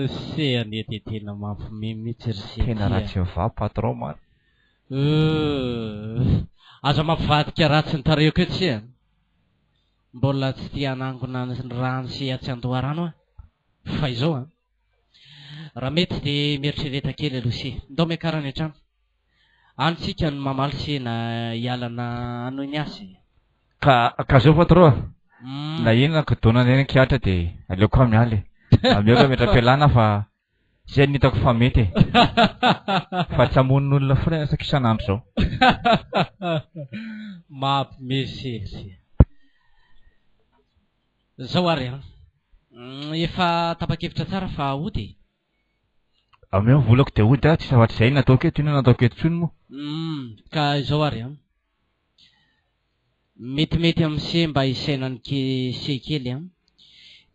Se anie dia tena mampime mihitsy ry se Tena ty a. ratsy vava patron man. Euh, aza mampivadika ratsy ny tarehiko etsy se a. Mbola tsy tia hanangona ny rano sy atsy an-doharano aho. Fa izao an. Raha mety dia mieritrereta kely aloha se. Ndao miakara any an-trano. Any tsika no mamaly se na hiala na hanohy ny asa e. Ka ka zao patron a, na inona kidona na inona kihatra dia aleoko aho miala e. Aleoko hametra-pialana fa zay no hitako fa mety e. Fa tsy hamono olona foana ianao saika isan'andro zao. Mampime se ry se. Zao ary an. Efa tapa-kevitra tsara fa hody e. Omeo ny volako dia hody aho, tsy zavatra izay no nataoko eto, inona no nataoko eto intsony moa? Humm, ka izao ary an. Metimety amin'i se mba hisainan'i ke se kely an.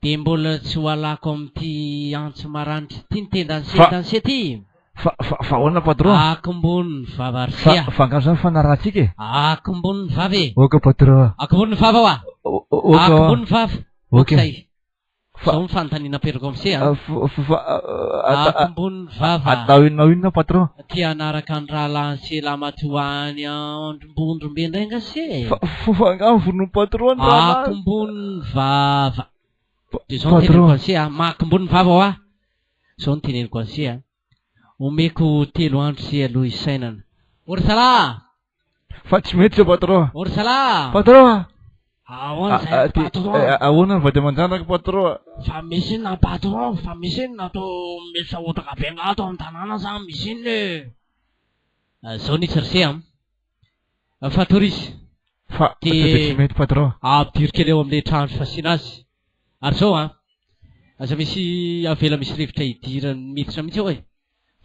Dia mbola tsy ho alako amin'ity antsy maranitra ity ny tendan'i se Fa, hitan'i se ity. fa, fa, fa ahoana patron? Akombony ny vava ry Fa, se a. fa angaha izany fanarahantsika e? Akombony ny vava e. Ok patron a. Akombony ny vava hoa. O, o, ok hoa. Akombony ny vava. Ok. Ok zay. Fa. Zao ny fanontaniana apetrako amin'i se a. Fa, fa, Akombony ny vava. Atao inona inona patron? Te hanaraka ny rahalahin'i se lamatoa any Andrombondrombe indray nga se e? Fa, fa, fa angaha vonoin'ny patron ny rahalahy? Akombony ny vava. Dia zao no teneniko Patron. an'i se a. Makombony ny vava hoa. Zao no teneniko an'i se a. Omeko telo andro se aloha hisainana. O ry zalahy! Fa tsy mety zao patron. O ry zalahy! Patron a! Ahoana izay ry patron? Ahoana ny vady aman-janako patron a? Fa misy inona patron? Fa misy inona to misy sahotaka be nga ato an-tanàna sa misy inona e? Zao nisy ry se a! Fa torisy. Fa Dia sao dia tsy mety patron. Ampidiro kely eo amin'ilay trano fasiana azy. Ary zao an! Aza misy avela misy rivotra hidirany miditra mihitsy ao e!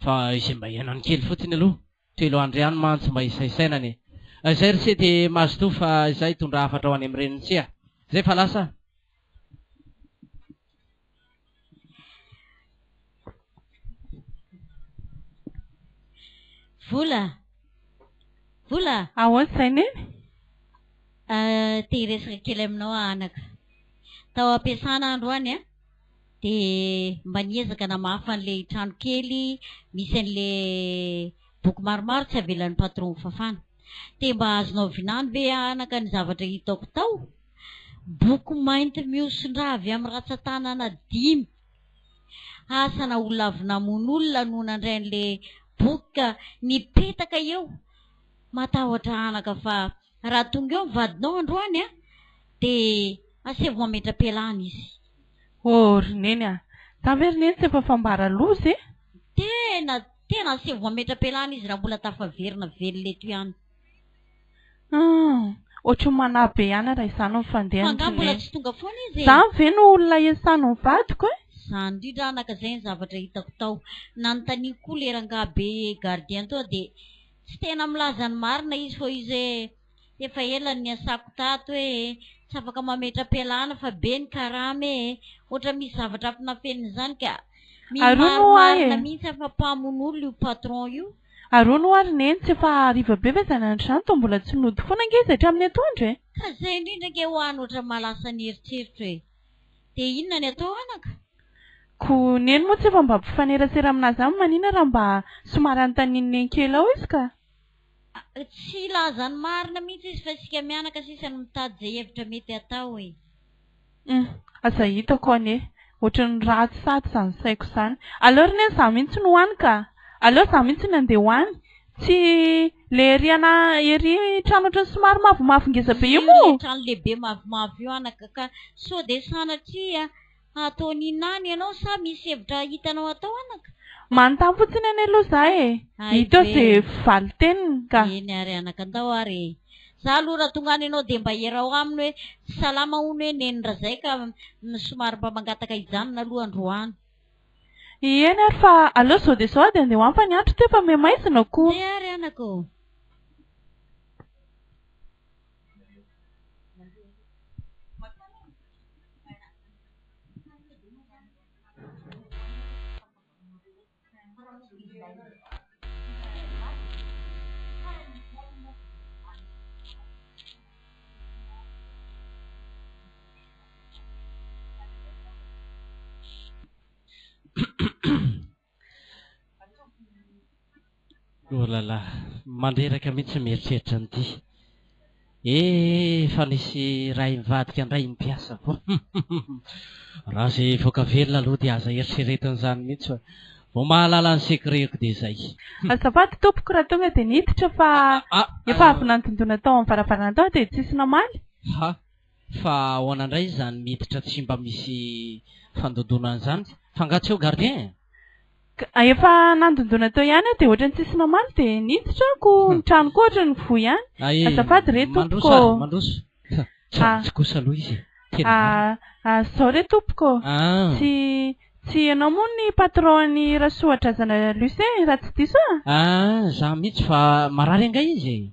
Fa izay mba iainany kely fotsiny aloha. Telo andro ihany mantsy mba hisaisainana e! Izay ry se dia mazotoa fa izaho hitondra hafatra ho any amin'ny renin'i se a! Izay fa lasa aho. Vola! Vola! Ahoana izay Neny? Te hiresaka kely aminao aho anaka. Tao am-piasana aho androany an, dia mba niezaka namafa an'ilay trano kely misy an'ilay boky maromaro tsy avelan'ny patron ho fafana. Dia mba azonao vinany ve anaka ny zavatra hitako tao? Boky mainty mihoson-drà avy amin'ny ratsan-tanana dimy. Asa na olona avy namono olona no nandray an'ilay boky ka nipetaka eo. Matahotra anaka fa raha tonga eo ny vadinao androany an, dia asaivo mametra-pialana izy. Oh ry Neny a! Za ve ry Neny tsy efa fambara loza e? Tena, tena asaivo mametra-pialana izy raha mbola tafaverina velona eto ihany. Hum! Ohatry ny manahy be ihany raha izany no Fa fandehany angaha ry mbola Neny. tsy tonga foana izy e? Izany ve no olona iasany ny vadiko e? Izany indrindra anaka izay ny zavatra hitako tao. Nanontaniako koa le rangahy be gardien tao dia tsy tena milaza ny marina izy fa izy hoe. Efa ela no niasako tato e! Tsy afaka mametra-pialana fa be ny karama e! Ohatra misy zavatra afinafenina izany ka! Mino Ary hono hoa marimarina e! mihitsy aho fa mpamono olona io patron io. Ary hono hoa ry Neny, tsy efa hariva be ve izany andro izany toa mbola tsy nody foana ange izy hatramin'ny atoandro e! Ka izay indrindra ange hoa no ohatra mahalasa ny eritreritro e! Dia inona ny atao anaka? Koa Neny moa tsy efa mba mpifanerasera aminazy any manina raha mba somary anontanian'i Neny kely ao izy ka! Tsy hilaza ny marina mihitsy izy fa isika mianaka sisa no mitady izay hevitra mety hatao e! Hum, aza hitako anie. Ohatran'ny ratsy sady izany saiko izany. Aleo ry neny izaho mihitsy no ho any ka! Aleo izaho mihitsy no handeha ho any. Tsy le ery ana ery trano ohatran'ny somary mavomavo ngeza be io Io moa? le trano lehibe mavomavo io anaka ka sao dia sanatria Hataony inona any ianao sa misy hevitra hitanao atao anaka? Manontany fotsiny anie aloha za e! Hay Hita eo ve! ze valin-teniny ka! Eny ary anaka, ndao ary e! Za aloha raha tonga any ianao dia mba ierao aminy hoe tsy salama hono hoe neny Razay ka somary mba mangataka hijanona aloha androany. Eny ary fa aleo zao dia zao aho dia andeha ho any fa ny andro ity efa miha-maizina koa. Ndeha ary anaka ô! Oh là là, mandreraka mihitsy mieritreritra an'ity. Eh, efa nisy iray nivadika indray ny mpiasa. Raha izay hivoaka velona aloha dia aza eritreretina izany mihitsy fa vao mahalala ny secret-ko dia izay. Azafady tompoko raha tonga dia niditra fa efa avy nandondona tao amin'ny varavarana tao dia tsisy namaly. Ha, fa ahoana indray izany miditra tsy mba misy fandondonana izany? Fa angaha tsy eo gardien e? Ka efa nandondona teo ihany aho dia ohatran'ny tsisy namaly dia niditra aho ko ny trano koa ohatran'ny voa ihany. Ay, Azafady re mandroso tompoko ary, ô. mandroso. Tsy Ah. ratsy kosa aloha izy e. Tena marina. Ah, ah, zao re tompoko ô. Ah. Tsy tsy ianao moa ny patron an'i Rasoadrazana Lucien raha tsy diso aho? Ah, za mihitsy fa marary angaha izy e?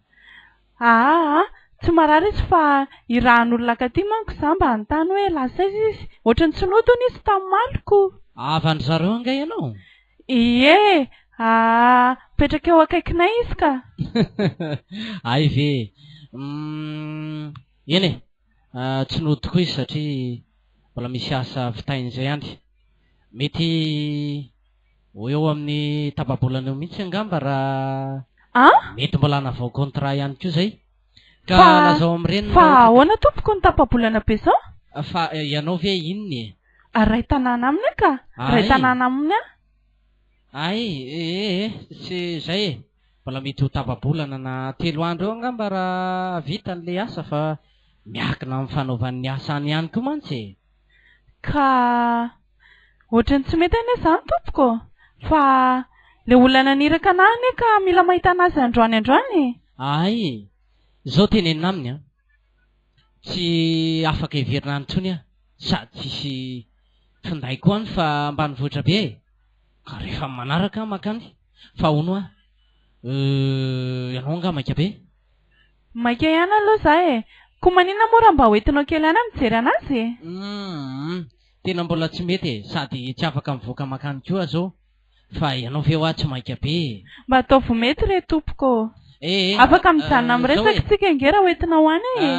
Aa! Tsy marary izy fa irahan'olona akaty manko za mba hanontany hoe lasa aiza izy? Ohatran'ny tsy nody hono izy tamin'ny omaly ko! Havan-dry zareo angaha ianao? Ie! Aa! Mipetraka eo akaikinay izy ka! Hay ve e! Humm! Eny e! Tsy nody tokoa izy satria mbola misy asa vitainy izay any. Mety ho eo amin'ny tapa-bolana eo mihitsy angamba raha An? mety mbola hanavao contrat ihany koa izay. Ka Fa lazao amin'ny reniny fa raha ohatra ka. ahoana tompoko ny tapa-bolana be izao? Fa ianao ve inona e? Ray tanàna aminy aho ka! Ray Ay! tanàna aminy aho. Ay! Ee, tsy izay e! Mbola mety ho tapa-bolana na telo andro eo angamba raha vita an'ilay asa fa miankina amin'ny fanaovany ny asany ihany koa mantsy e! Ka ohatran'ny tsy mety anie izany tompoko ô! Fa ilay olona naniraka anah anie ka mila mahita an'azy androany androany e! Ay! Izao tenenina aminy an! Tsy afaka hiverina any intsony aho sady tsisy finday koa any fa ambanivohitra be e! Ka rehefa manaraka aho mankany fa hono hoa euh ianao angaha maika be? Maika ihany aloha za e! Koa maninona moa raha mba hoentinao kely any aho mijery anazy e? Humm tena mbola tsy mety e! Sady tsy afaka mivoaka mankany koa aho zao fa ianao ve hoa tsy maika be e? Mba ataovy mety re tompoko ô! Eh eh Afaka mijanona zao miresaka e! tsika ange raha hoentinao any e!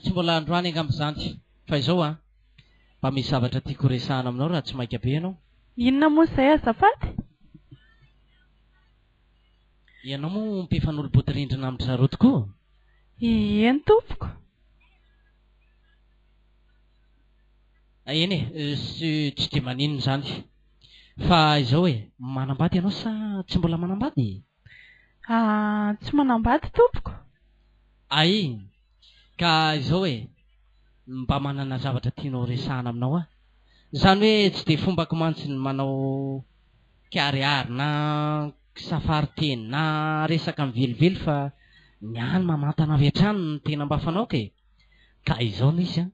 Tsy mbola androany angamba izany fa izao an! Mba misy zavatra tiako horesahana aminao raha tsy maika be ianao. Inona moa izay azafady? Ianao moa mpifanolo-bodirindrina amin-dry zareo tokoa? Eny tompoko. Eny e, tsy dia maninona izany. Fa izao e, manambady ianao sa tsy mbola manambady? Ah, tsy manambady tompoko. Ay, ka izao e, mba manana zavatra tianao resahana aminao aho. Izany hoe tsy dia fombako mantsy ny manao kiharihary na kisafarin-teny na resaka mivelively fa ny ahy ny mamantana avy hatrany no tena mba fanaoko e! Ka izao no izy an,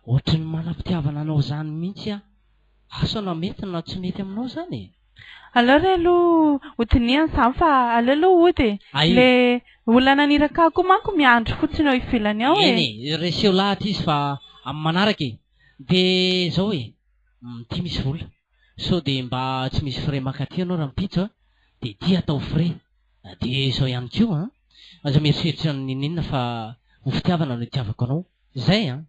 ohatry ny manam-pitiavana anao izany mihitsy aho, asa na mety na tsy mety aminao izany e! Aleo re aloha hodinihana izany fa aleo aloha hody e. Ay. Le olona naniraka ahy koa manko miandry fotsiny eo ivelany ao e. Eny e, reseo lahatra izy fa amin'ny manaraka e. Dia izao e, ity misy vola. Sao dia mba tsy misy frais mankaty ianao rahampitso a, dia ity atao frais. Dia izao ihany koa an, aza mieritreritra n'inon'inona fa ho fitiavana no itiavako anao. Izay an!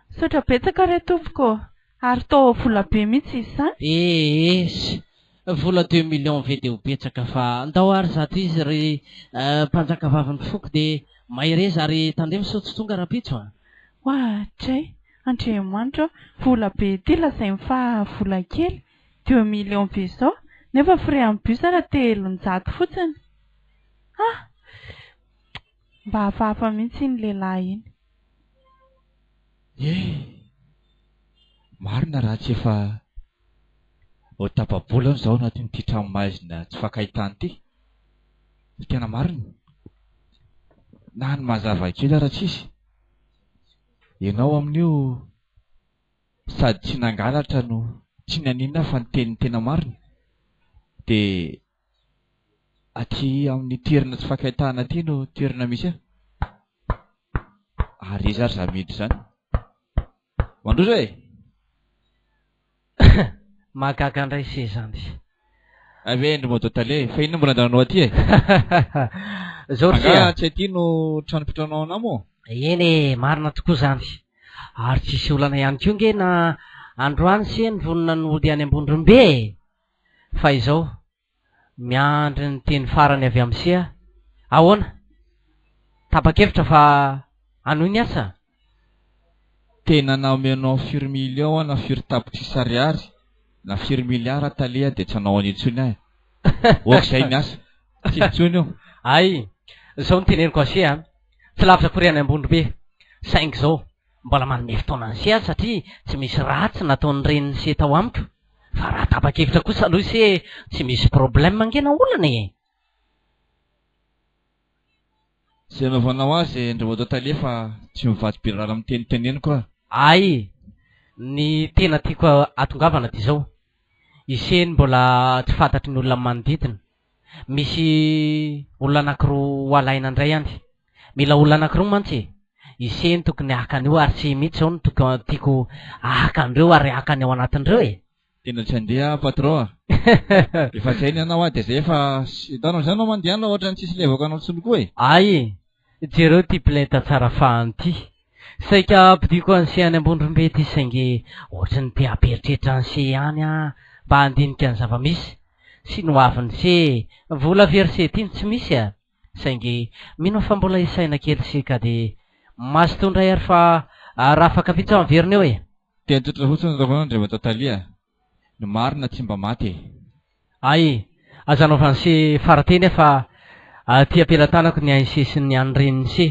Misaotra betsaka re tompoko ô! Ary toa vola be mihitsy izy izany? Ees! Vola deux millions ve dia ho betsaka fa ndao ary zato izy ry mpanjakavavin'ny foko dia mahereza ary tandremo sao tsy tonga rahampitso a! Oadray! Andriamanitra ô! Vola be ity lazainy fa vola kely, deux millions be izao, nefa frais amin'ny bus ara 300 fotsiny. Ah! Mba hafahafa mihitsy iny lehilahy iny. Eh! Marina raha tsy efa ho tapa-bolana izao anatin'ity tranomaizina tsy fankahitana ity. Tena marina. Na ny mazava kely ara tsisy. Ianao amin'io sady tsy nangalatra no tsy naninona fa niteny ny tena marina. Dia aty amin'ny toerana tsy fankahitana aty no toerana misy ahy. Ary iza ary za miditra izany? Mandroso e! Mahagaga indray se zany. Hay ve ndry moto tale, fa inona mbola andehananao aty e? Zao ry se Angaha a! tsy aty no trano mpitranao anah moa? Eny e, marina tokoa zany. Ary tsisy olana ihany koa nge na androany se ny vonona ny hody any Ambondrombe e! Fa izao, Miandry ny teny farany avy amin'i se aho. Ahoana? Tapa-kevitra fa hanohy ny asa? Tena na omenao firy million aho na firy tapitrisa ariary na firy milliard tale aho dia tsy hanao an'io intsony aho e. Ok izay ny asa. Tsy intsony io. Hay, izao no teneniko an'i se a! Tsy lavitra akory any Ambondrombe. Saingy izao, mbola manome fotoana an'i se aho satria tsy misy ratsy nataon'ny renin'i se tao amiko. Fa raha tapa-kevitra kosa aloha ise tsy misy problème ange na olana e! Izay anaovanao azy Andriamatoa Tale fa tsy mivadi-bilala amin'ny teny teneniko aho. Hay, ny tena tiako atongavana dia izao, ise ny mbola tsy fantatry ny olona manodidina, misy olona anakiroa ho alaina indray any, mila olona anakiroa mantsy e! ise no tokony haka an'io ary tsy mihitsy izao no toko tiako haka an'ireo ary haka ny ao anatin'ireo e! Tena tsy handeha aho patron a! Efa zay ny anao a dia zay efa hitanao zany anao mandeha any ohatran'ny tsisy levako anao intsony koa e! Ay! Jereo ity plainte tsara fahany ity. Saika hampodiako an'i se any Ambondrombe ity saingy ohatry ny te hampieritreritra an'i se ihany aho mba handinika ny zava-misy sy ny hoavin'i se e! Vola very se ity no tsy misy a! Saingy mino aho fa mbola hisaina kely sy ka dia mazotoa indray ary fa raha afaka vitsy aho miverina eo e! Teny tsotra fotsiny ataoko anao Andriamatoa Tale a! Ny marina tsy mba maty e! Ay! Aza anaovan'i se farateny aho fa aty am-pelatanako ny an'i se sy ny an'ny renin'i se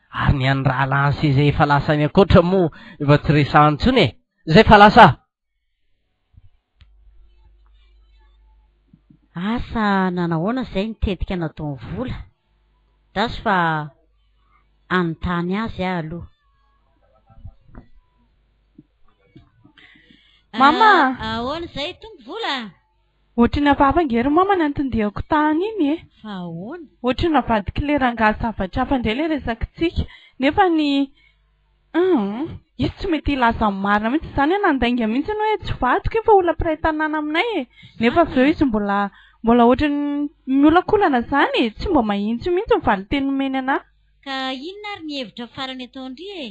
ary ny an'ny rahalahin'i se izay efa lasa any ankoatra moa efa tsy resahana intsony e! Izay fa lasa! Asa nanahoana izay ny tetika nataon'i Vola? Daso fa hanontany azy aho aloha. Mama! Ahoana izay Tompo Vola? Ohatry ny hafahafa ange ry mama ny anton-diako tany iny e! Fa ahoana? Ohatry ny navadik'ilay rangahy zavatra hafa indray ilay resakitsika. Nefa ny Humm! Izy tsy mety hilaza ny marina mihitsy izany hoe nandainga mihitsy hoe tsy vadiko iny fa olona mpiray tanàna aminay e! Nefa avy eo izy mbola mbola ohatry ny miolakolana izany e! Tsy mba mahitsy mihitsy ny valinteny nomeny anà. Ka inona ary ny hevitra farany ataon-dry e?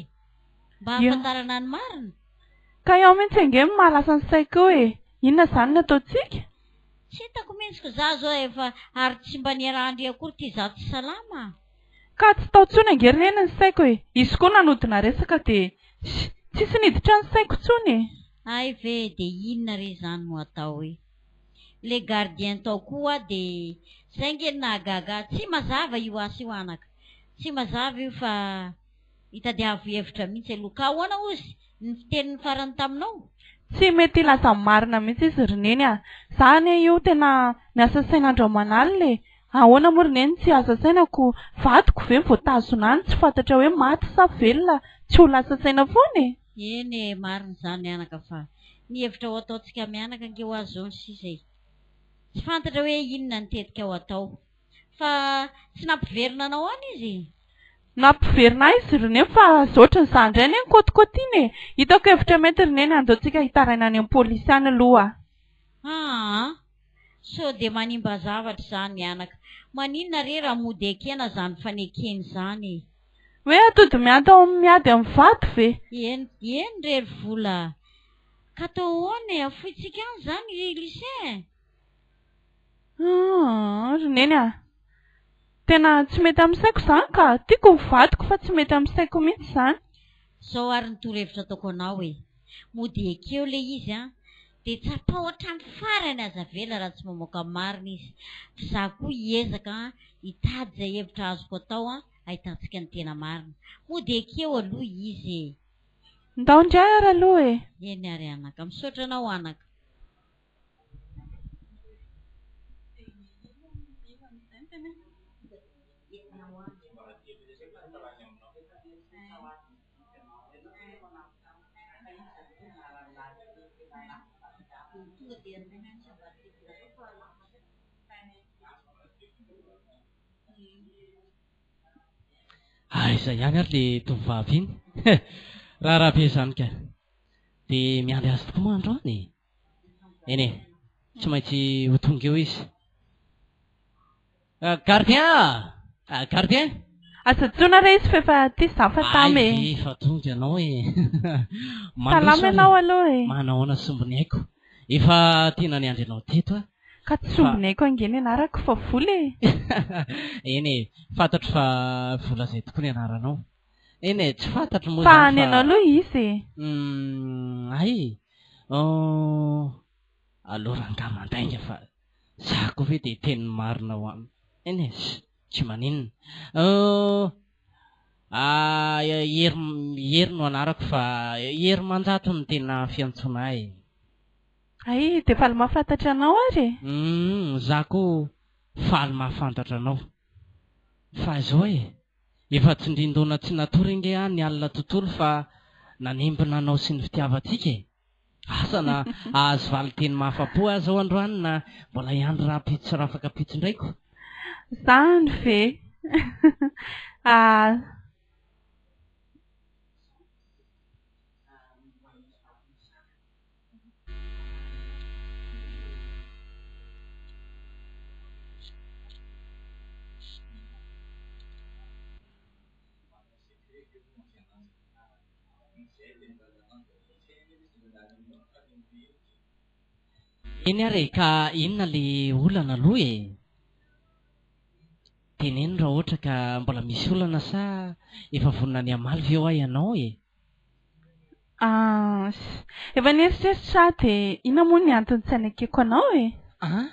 Mba hahafantarana ny marina? Ka eo mihitsy ange no mahalasa ny saiko eo e! Inona izany no ataontsika? Tsy hitako mihitsy ko za zao efa ary tsy mba niarahan-dry akory ty za tsy salama a! Ka tsy tao tsony ange ry neny ny saiko e! Izy koa nanodina resaka dia tsisy niditra ny saiko tsony e! Hay ve dia inona re izany no atao e! Le gardien tao koa hoa dia zay nge no nahagaga ahy, tsy mazava io asa io anaka, tsy mazava io fa itadiavo hevitra mihitsy aloha, ka ahoana ozy ny fiteniny farany taminao? Tsy mety hilaza ny marina mihitsy izy ry neny a! Za anie io tena miasa saina andro aman'alina e! Ahoana moa ry neny tsy hiasa saina ko vadiko ve voatazona any tsy fantatra hoe maty sa velona tsy ho lasa saina foana e! Eny e, marina izany anaka fa ny hevitra ho ataontsika mianaka ange hoa zao ny sisa e! Tsy fantatra hoe inona ny tetika ho atao. Fa tsy nampiverina anao any izy? Nampiverina ahy izy ry neny fa zao ohatran'izany indray anie ny kôtikôtiana e! Hitako hevitra mety ry neny andao tsika hitaraina any amin'ny polisy any aloha. Aa! Sao dia manimba zavatra izany anaka. Maninona re raha mody ekena izany fanekena izany e? Hoe atody miady ao amin'ny miady amin'ny vato ve? Eny, eny re ry vola a! Ka atao ahoana e? Afointsika any izany ry Lucien e? Aa ry neny a! Tena tsy mety amin'ny saiko izany ka! Tiako ny vadiko fa tsy mety amin'ny saiko mihitsy izany. Izao ary ny torohevitra ataoko anao e! Mody ekeo ilay izy an! Dia tsapao hatramin'ny farany aza avela raha tsy mamoaka marina izy. Fa izaho koa hiezaka an, hitady izay hevitra azoko atao an, ahitantsika ny tena marina. Mody ekeo aloha izy e! Ndao indray ary aloha e! Eny ary anaka. Misaotra anao anaka. Aiza ihany ary le tovovavy iny? Raharaha be izany ka. Dia miandry azy tokoa moa androany e. Eny e, tsy maintsy ho tonga eo izy. Gardien ah! Gardien! Aza antsoina re izy fa efa aty za fa tamy e. Ay, efa tonga ianao e. Salama ianao aloha e. Manahoana sombiny aiko. Efa tena niandry anao teto aho. Ka tsy sombiny aiko ange ny anarako fa vola e. Eny e, fantatro fa vola izay tokoa ny anaranao. Eny e, tsy fantatro moa Fa izany ny anao aloha iza e? Hay, aleo rangahy mandainga fa za koa ve dia hiteny ny marina ho an, eny e, tsy maninona. Hery, Hery no anarako fa Hery Manjato no tena fiantsoana ahy e. Hay, dia faly mahafantatra anao ary e. Za koa faly mahafantatra anao. Fa izao e, Efa tsindrin-doana tsy natory ange aho ny alina tontolo fa nanembona anao sy ny fitiavantsika e! Asa na hahazo valin-teny mahafa-po aho izao androany na mbola hiandry rahampitso sy rahafakampitso indray ko! Zany ve? Ah. Eny ary e, ka inona le olana aloha e? Teneno raha ohatra ka mbola misy olana sa efa vonona ny hamaly ve hoa ianao e? Ans. Efa nieritreritra aho dia inona moa ny antony tsy hanekeko anao e? An?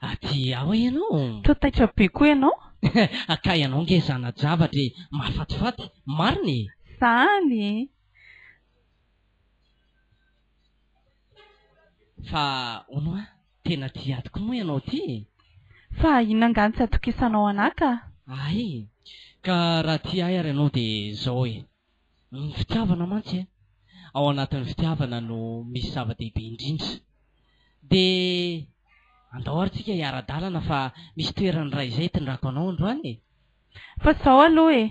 Aty aho ianao? Toa taitra be koa ianao? Ka ianao ange zana-javatra e! Mahafatifaty, marina e! Zany e! Fa hono hoa, tena tia ahy tokoa moa ianao ity e? Fa inona angaha no tsy atokisanao anà ka? Hay! Ka raha tia ahy ary ianao dia izao e! Ny fitiavana mantsy e! Ao anatin'ny fitiavana no misy zava-dehibe indrindra. Dia andao ary tsika hiara-dalana fa misy toerana iray izay hitondrako anao androany e! Fa izao aloha e!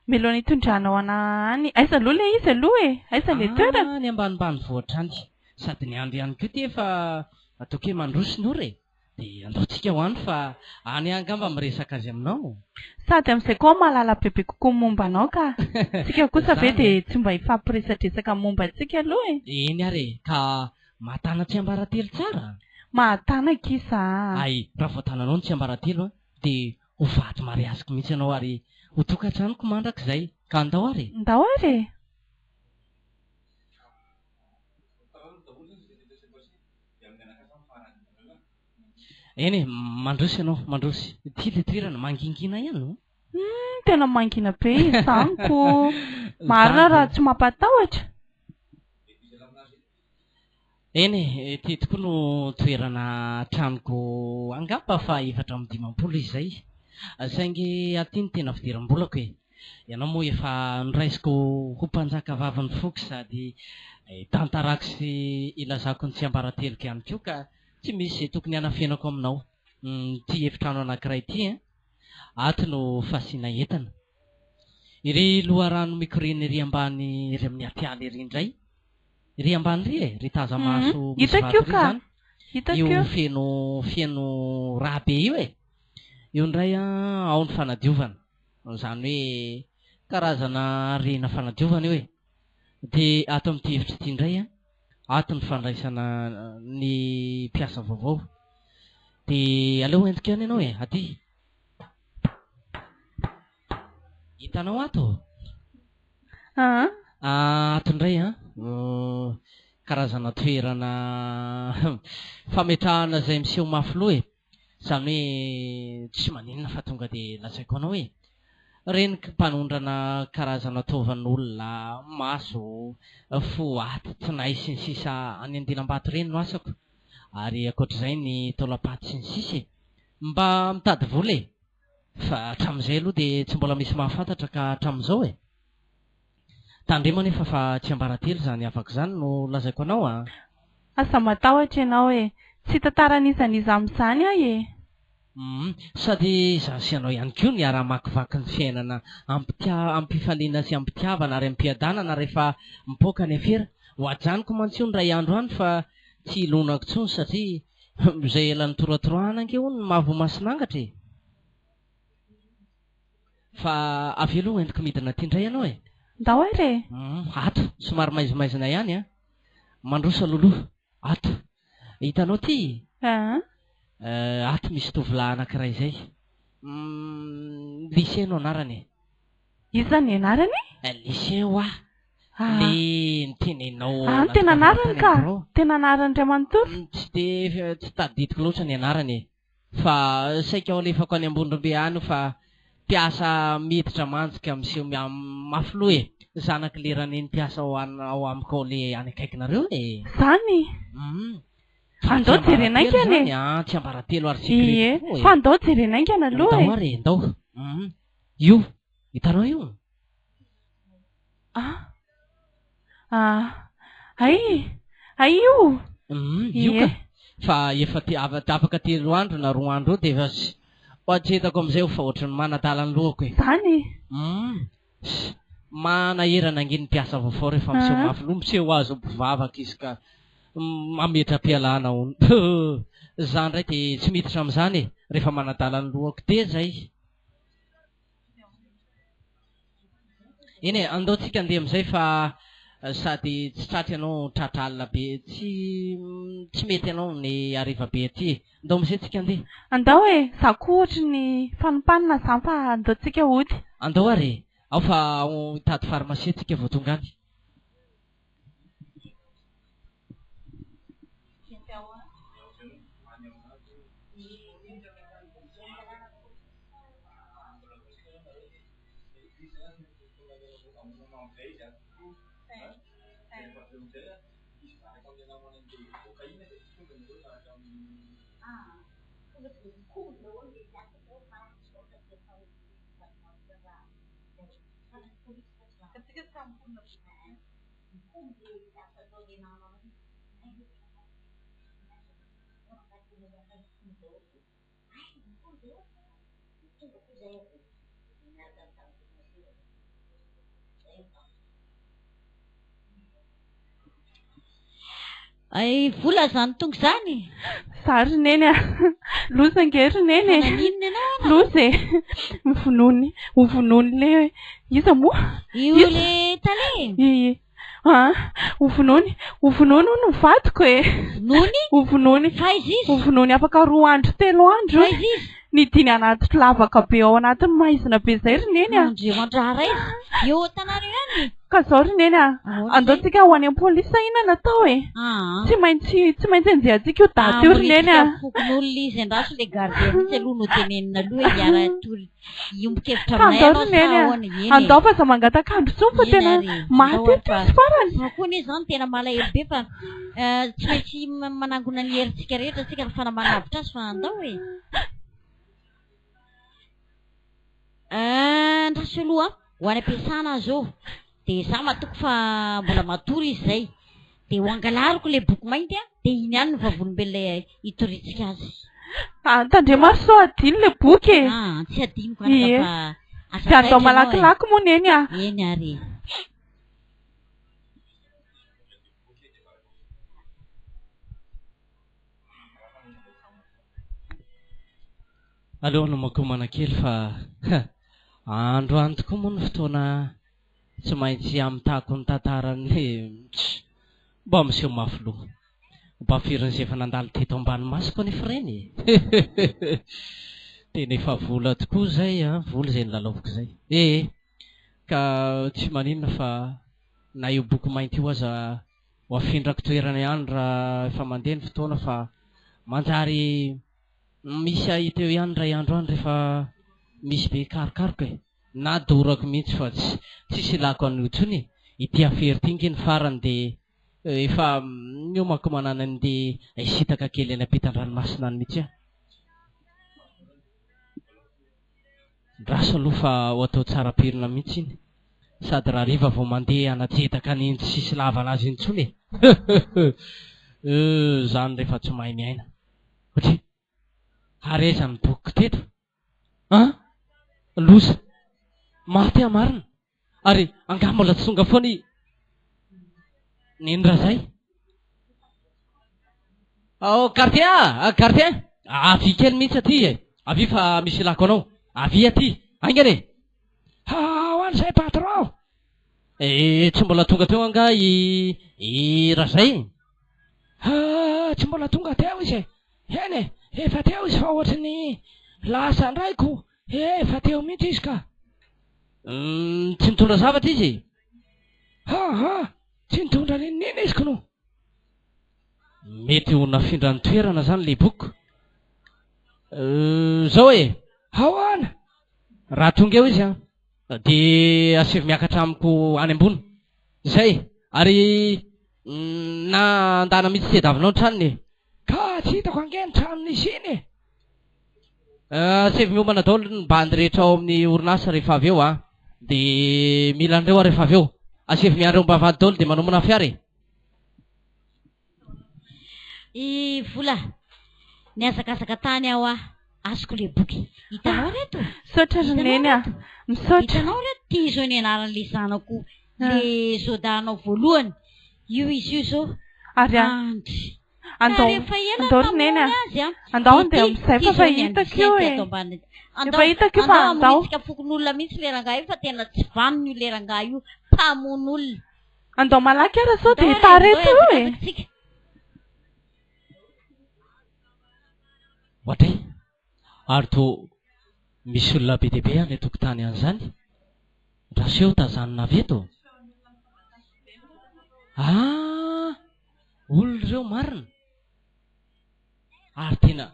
Mialohan'ny hitondranao anà any, aiza aloha ilay izy aloha e? Aiza ilay toerana? Any ambanimbanivohitra any. Sady ny andro ihany koa ity efa ataoko hoe mandroso ny ora e! Dia andao tsika ho any fa any aho angamba miresaka azy aminao. Sady amin'izay koa aho mahalala bebe kokoa ny momba anao ka. Tsika kosa ve dia tsy mba hifampiresadresaka momba antsika aloha e? Eny ary e, ka mahatana tsiambaratelo tsara? Mahatana akia za a! Hay, raha voatananao ny tsiambaratelo an, dia ho vady mariaziko mihitsy ianao ary ho tokantranoko mandrakizay. Ka andao ary e! Ndao ary e! Eny e, mandroso ianao, mandroso. Ity ilay toerana, mangingina ihany no. Humm, tena mangina be izany ko. Marina raha tsy mampatahotra. Eny e, ity tokoa no toerana tranoko angamba faha 54 izay. Saingy aty no tena fidiram-bolako e. Ianao moa efa noraisiko ho mpanjaka vavin'ny foko sady tantarako sy ilazako ny tsiambarateloko ihany koa ka. Tsy misy izay tokony hanafenako aminao. Ity efitrano anankiray ity an, ato no fasiana entana. Iry loharano mikoriana ery ambany ery amin'ny atiala ery indray, ery ambany ery e, ry taza-maso misy Hitako vato io ery ka. izany, Hitako io io. feno feno rà be io e. Io indray an, ao ny fanadiovana. Izany hoe karazana harena fanadiovana io e. Dia ato amin'ity efitra ity indray an, ato ny fandraisana ny mpiasa vaovao. Dia aleo entiko ihany ianao e, aty. Hitanao ato? Aa. Ato indray an, karazana toerana fametrahana izay miseho mafy loha e. Izany hoe tsy maninona fa tonga dia lazaiko anao e. Ireny mpanondrana karazana taovan'olona, maso, fo, aty, tsinay sy ny sisa any Andilambato ireny no asako. Ary ankoatr'izay ny taolam-paty sy ny sisa e. Mba mitady vola e. Fa hatramin'izay aloha dia tsy mbola misy mahafantatra ka hatramin'izao e. Tandremo anefa fa tsiambaratelo izany havako izany no lazaiko anao a! Aza matahotra ianao e! Tsy hitantara an'iza n'iza amin'izany aho e! Humm, sady izaho sy ianao ihany koa niara-hamakivaky ny fiainana ampitia- am-pifaliana sy am-pitiavana ary am-piadanana rehefa mipoaka ny afera. Ho ajanoko mantsy io indray andro any fa tsy hilonako intsony satria izay ela nitoratorahana ange hono no mahavoamason'angatra e! Fa avy aloha entiko midina aty indray ianao e! Ndao ary e! Humm, ato, somary maizimaizina ihany an! Mandroso loloha, ato. Hitanao ity? Aa. Eh, ato misy tovolahy anankiray izay. Humm, Lucien no anarany e. Iza ny anarany? Eh, Lucien hoa. Ah. Le niteneninao Ah, ny tena natongavana anarany tany ka! amin'ny birao. Tena anarany iray manontolo? Tsy dia tsy tadidiko loatra ny anarany e. Fa saika ho alefako any Ambondrombe any io fa mpiasa miditra mantsy ka miseho mafy loha e! Zanak'i le raneny mpiasa ao ao amiko ao le any akaikinareo e! Zany? Hum. Fa Andao jerena tsiambaratelo haingana e! zany an, tsiambaratelo ary secret Ie, tokoa e! fa andao jerena haingana aloha e! Ndao ary e, ndao. Hum. Io, hitanao io? Ah. Ah. Hay! Hay io! Hum, io ka. Fa efa te afaka 3 andro na 2 andro eo dia efa sy ho amin'izay io fa ohatran'ny manadala ny lohako e. Zany? Hum. Sy manahirana ange ny mpiasa vaovao rehefa miseho mafy loha, miseho azy ho mpivavaka izy ka mametra-pialana hono. Za indray dia tsy miditra amin'izany e, rehefa manadala ny lohako dia zay. Eny e, andao tsika andeha amin'izay fa sady tsy tratra ianao tratra alina be, tsy tsy mety anao ny hariva be aty e. Andao amin'izay tsika andeha. Andao e, za koa ohatry ny fanompanina zany fa andao tsika hody. Andao ary e, ao fa hitady pharmacie tsika vao tonga any. Ay, vola izany tonga izany? Za ry neny a! Loza ange ry neny e! Fa naninona ianao ana? Loza e! Vonoiny, ho vonoiny le iza moa? Io Iza? le tale? I ah, ho vonoiny, ho vonoiny hono ny vadiko e! Vonoiny? Ho vonoiny. F'aiza izy? Ho vonoiny afaka 2 andro, 3 andro hono. F'aiza izy? Nidiny anaty lavaka be ao anatin'ny maizina be izay ry neny a! Andriamanitra haraiza? Eo an-tanàna eo ihany? Ka izao ry neny a! Ahoana Andao izay? tsika ho any amin'ny polisy sa inona no atao e? Aa. Tsy maintsy, tsy maintsy enjehantsika io daty io ry neny a! Amorintsika fokonolona izy, andraso ilay gardien mihitsy aloha no tenenina aloha hoe hiara-hitory, hiombon-kevitra Ka aminay andao ianao ry sa neny a! ahoana? Eny e! Andao fa aza mangataka andro intsony fa Eny tena ary e! maty Andao ary eto fa izy farany. za koa anie izany tena malahelo be fa tsy maintsy manangona ny herintsika rehetra isika ahafahana manavotra azy fa andao e! Andraso aloha ho any am-piasana aho izao dia za matoky fa mbola matory izy izay dia ho angalariko ilay boky mainty a! Dia iny ihany no vavolombelona hitoriantsika azy. Ah, tandremo ary sao adino ilay boky e. Ah, tsy adinoko anaka Ie. fa aza Dia andao taitra ianao e. malakilaky moa neny ah. Eny ary e. Aleo hanomankomana kely fa androany tokoa moa ny fotoana tsy maintsy hamitako ny tantaran'ny mba miseho mafy loha. Mba firin'izay efa nandalo teto ambany masoko anefa ireny e! Tena efa vola tokoa izay an, vola izay nilalaoviko izay. Ee, ka tsy maninona fa na io boky mainty io aza ho afindrako toerana ihany raha efa mandeha ny fotoana fa manjary misy hahita eo ihany indray andro any rehefa misy be karokaroka e! Na dorako mihitsy fa tsy tsisy ilako an'io intsony e! Ity afera ity nge ny farany dia efa miomankomana any andeha hisintaka kely any ampitan-dranomasina any mihitsy aho. Ndraso aloha fa ho atao tsara pirina mihitsy iny. Sady rahariva vao mandeha hanajedaka an'iny tsisy ilavana azy intsony e! Euh, zany rehefa tsy mahay miaina. Otri, ary aiza ny bokiko teto? An! Loza! Maty aho marina! Ary angaha mbola tsy tonga foana i Neny Razay? Ao gardien ah! Gardien! Avia kely mihitsy aty e! Avia fa misy ilako anao. Avia aty! Haingana e! Ao any izay patron! Eh, tsy mbola tonga teo angaha i i Razay? Ah, tsy mbola tonga teo izy e! Eny e, efa teo izy fa ohatry ny lasa indray ko! Efa teo mihitsy izy ka! Uhm, tsy nitondra zavatra izy e! Aa, tsy nitondra n'inon'inona izy k'no! Mety ho nafindrany toerana zany le boky. Euh, zao e! Ahoana? Raha tonga eo izy an, dia asaivo miakatra amiko any ambony. Zay! Ary na andana mihitsy tediavinao ny tranony e! Ka tsy hitako ange ny tranon'izy iny e! Asaivo miomana daholo ny bandy rehetra ao amin'ny orinasa rehefa avy eo an! Dia mila an'ireo aho rehefa avy eo. Asaivo miandry eo am-bavahady daholo dia manomana fiara e! I Vola, nihazakazaka tany aho ah, azoko ilay boky. Hitanao reto? Misaotra ry Hitanao Neny ah. reto? Misaotra. Hitanao reto? Ity izao ny anaran'ilay zanako, ilay zodahanao voalohany. Io izy io izao. Ary ah, Andry. andao, Rehefa ela andao ry Neny ah. namono azy ah. Andao Ity, andeha amin'izay ity fa izao efa ny hitako io andrisenty e. ato ambany. Efa Andao, hitako io fa andao andao. hamorintsika fokonolona mihitsy ilay rangahy io fa tena tsy vanona io ilay rangahy io. Mpamono olona. Andao malaky ara sao Andao dia ary, tara andao eto io e. hiazakazaka tsika. Ohatray, ary toa misy olona be dia be any an-tokotany any izany? Raseho tazanina avy eto? Ah! Olona ireo marina! Ary tena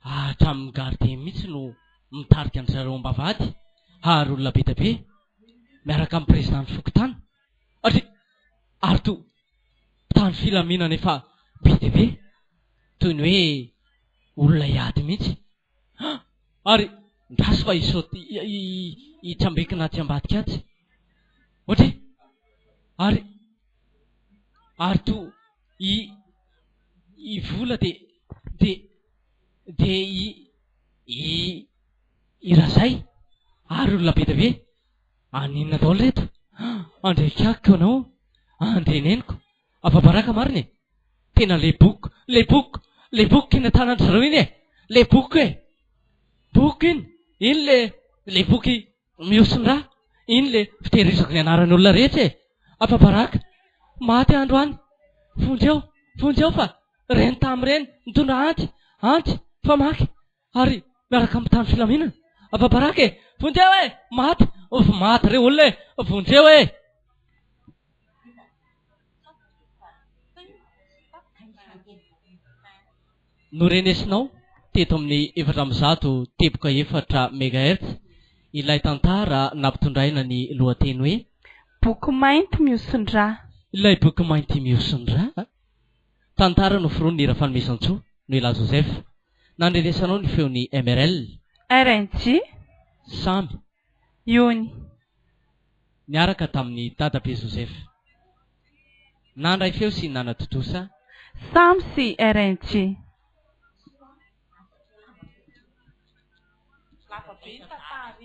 hatramin'ny gardien mihitsy no mitarika an-dry zareo am-bavahady, ary olona be dia be miaraka amin'ny président-n'ny fokontany. Ary ary toa mpitandro filaminana efa be dia be, toy ny hoe olona hiady mihitsy. Ah! Ary ndraso fa hisaoty hitsambikina atsy ambadika atsy. Ohatra e! Ary ary toa i i Vola dia dia dia i i i Razay ary olona be dia be. Aninona daholo ireto? Andrekako ianao, andreneniko. Afa-baraka marina e! Tena le boky, le boky, le boky iny an-tanan-dry zareo iny e! Le boky e! Boky iny! Iny le, le boky mihoson-drà, iny le fitehirizako ny anaran'ny olona rehetra e! Afa-baraka! Maty androany! Vonjeo! Vonjeo fa reny tamin'ireny nitondra antsy, antsy, famaky, ary miaraka amin'ny mpitandro filaminana. Afa-baraka e! Vonjeo e! Maty! Maty re olona e! Vonjeo e! Norenesinao teto amin'ny 104.4 Megahertz ilay tantara nampitondraina ny lohateny hoe. Boky mainty mihoson-drà. Ilay boky mainty mihoson-drà? Tantara noforonin'i Rafanomezantsoa, Noelah Joseph. Nandrenesanao ny feon'i MRL. RNJ. Samy. Iony. Niaraka tamin'i Dadabe Joseph. Nandray feo sy nanatontosa. Sam sy RNJ. Lava be iny tantara iny.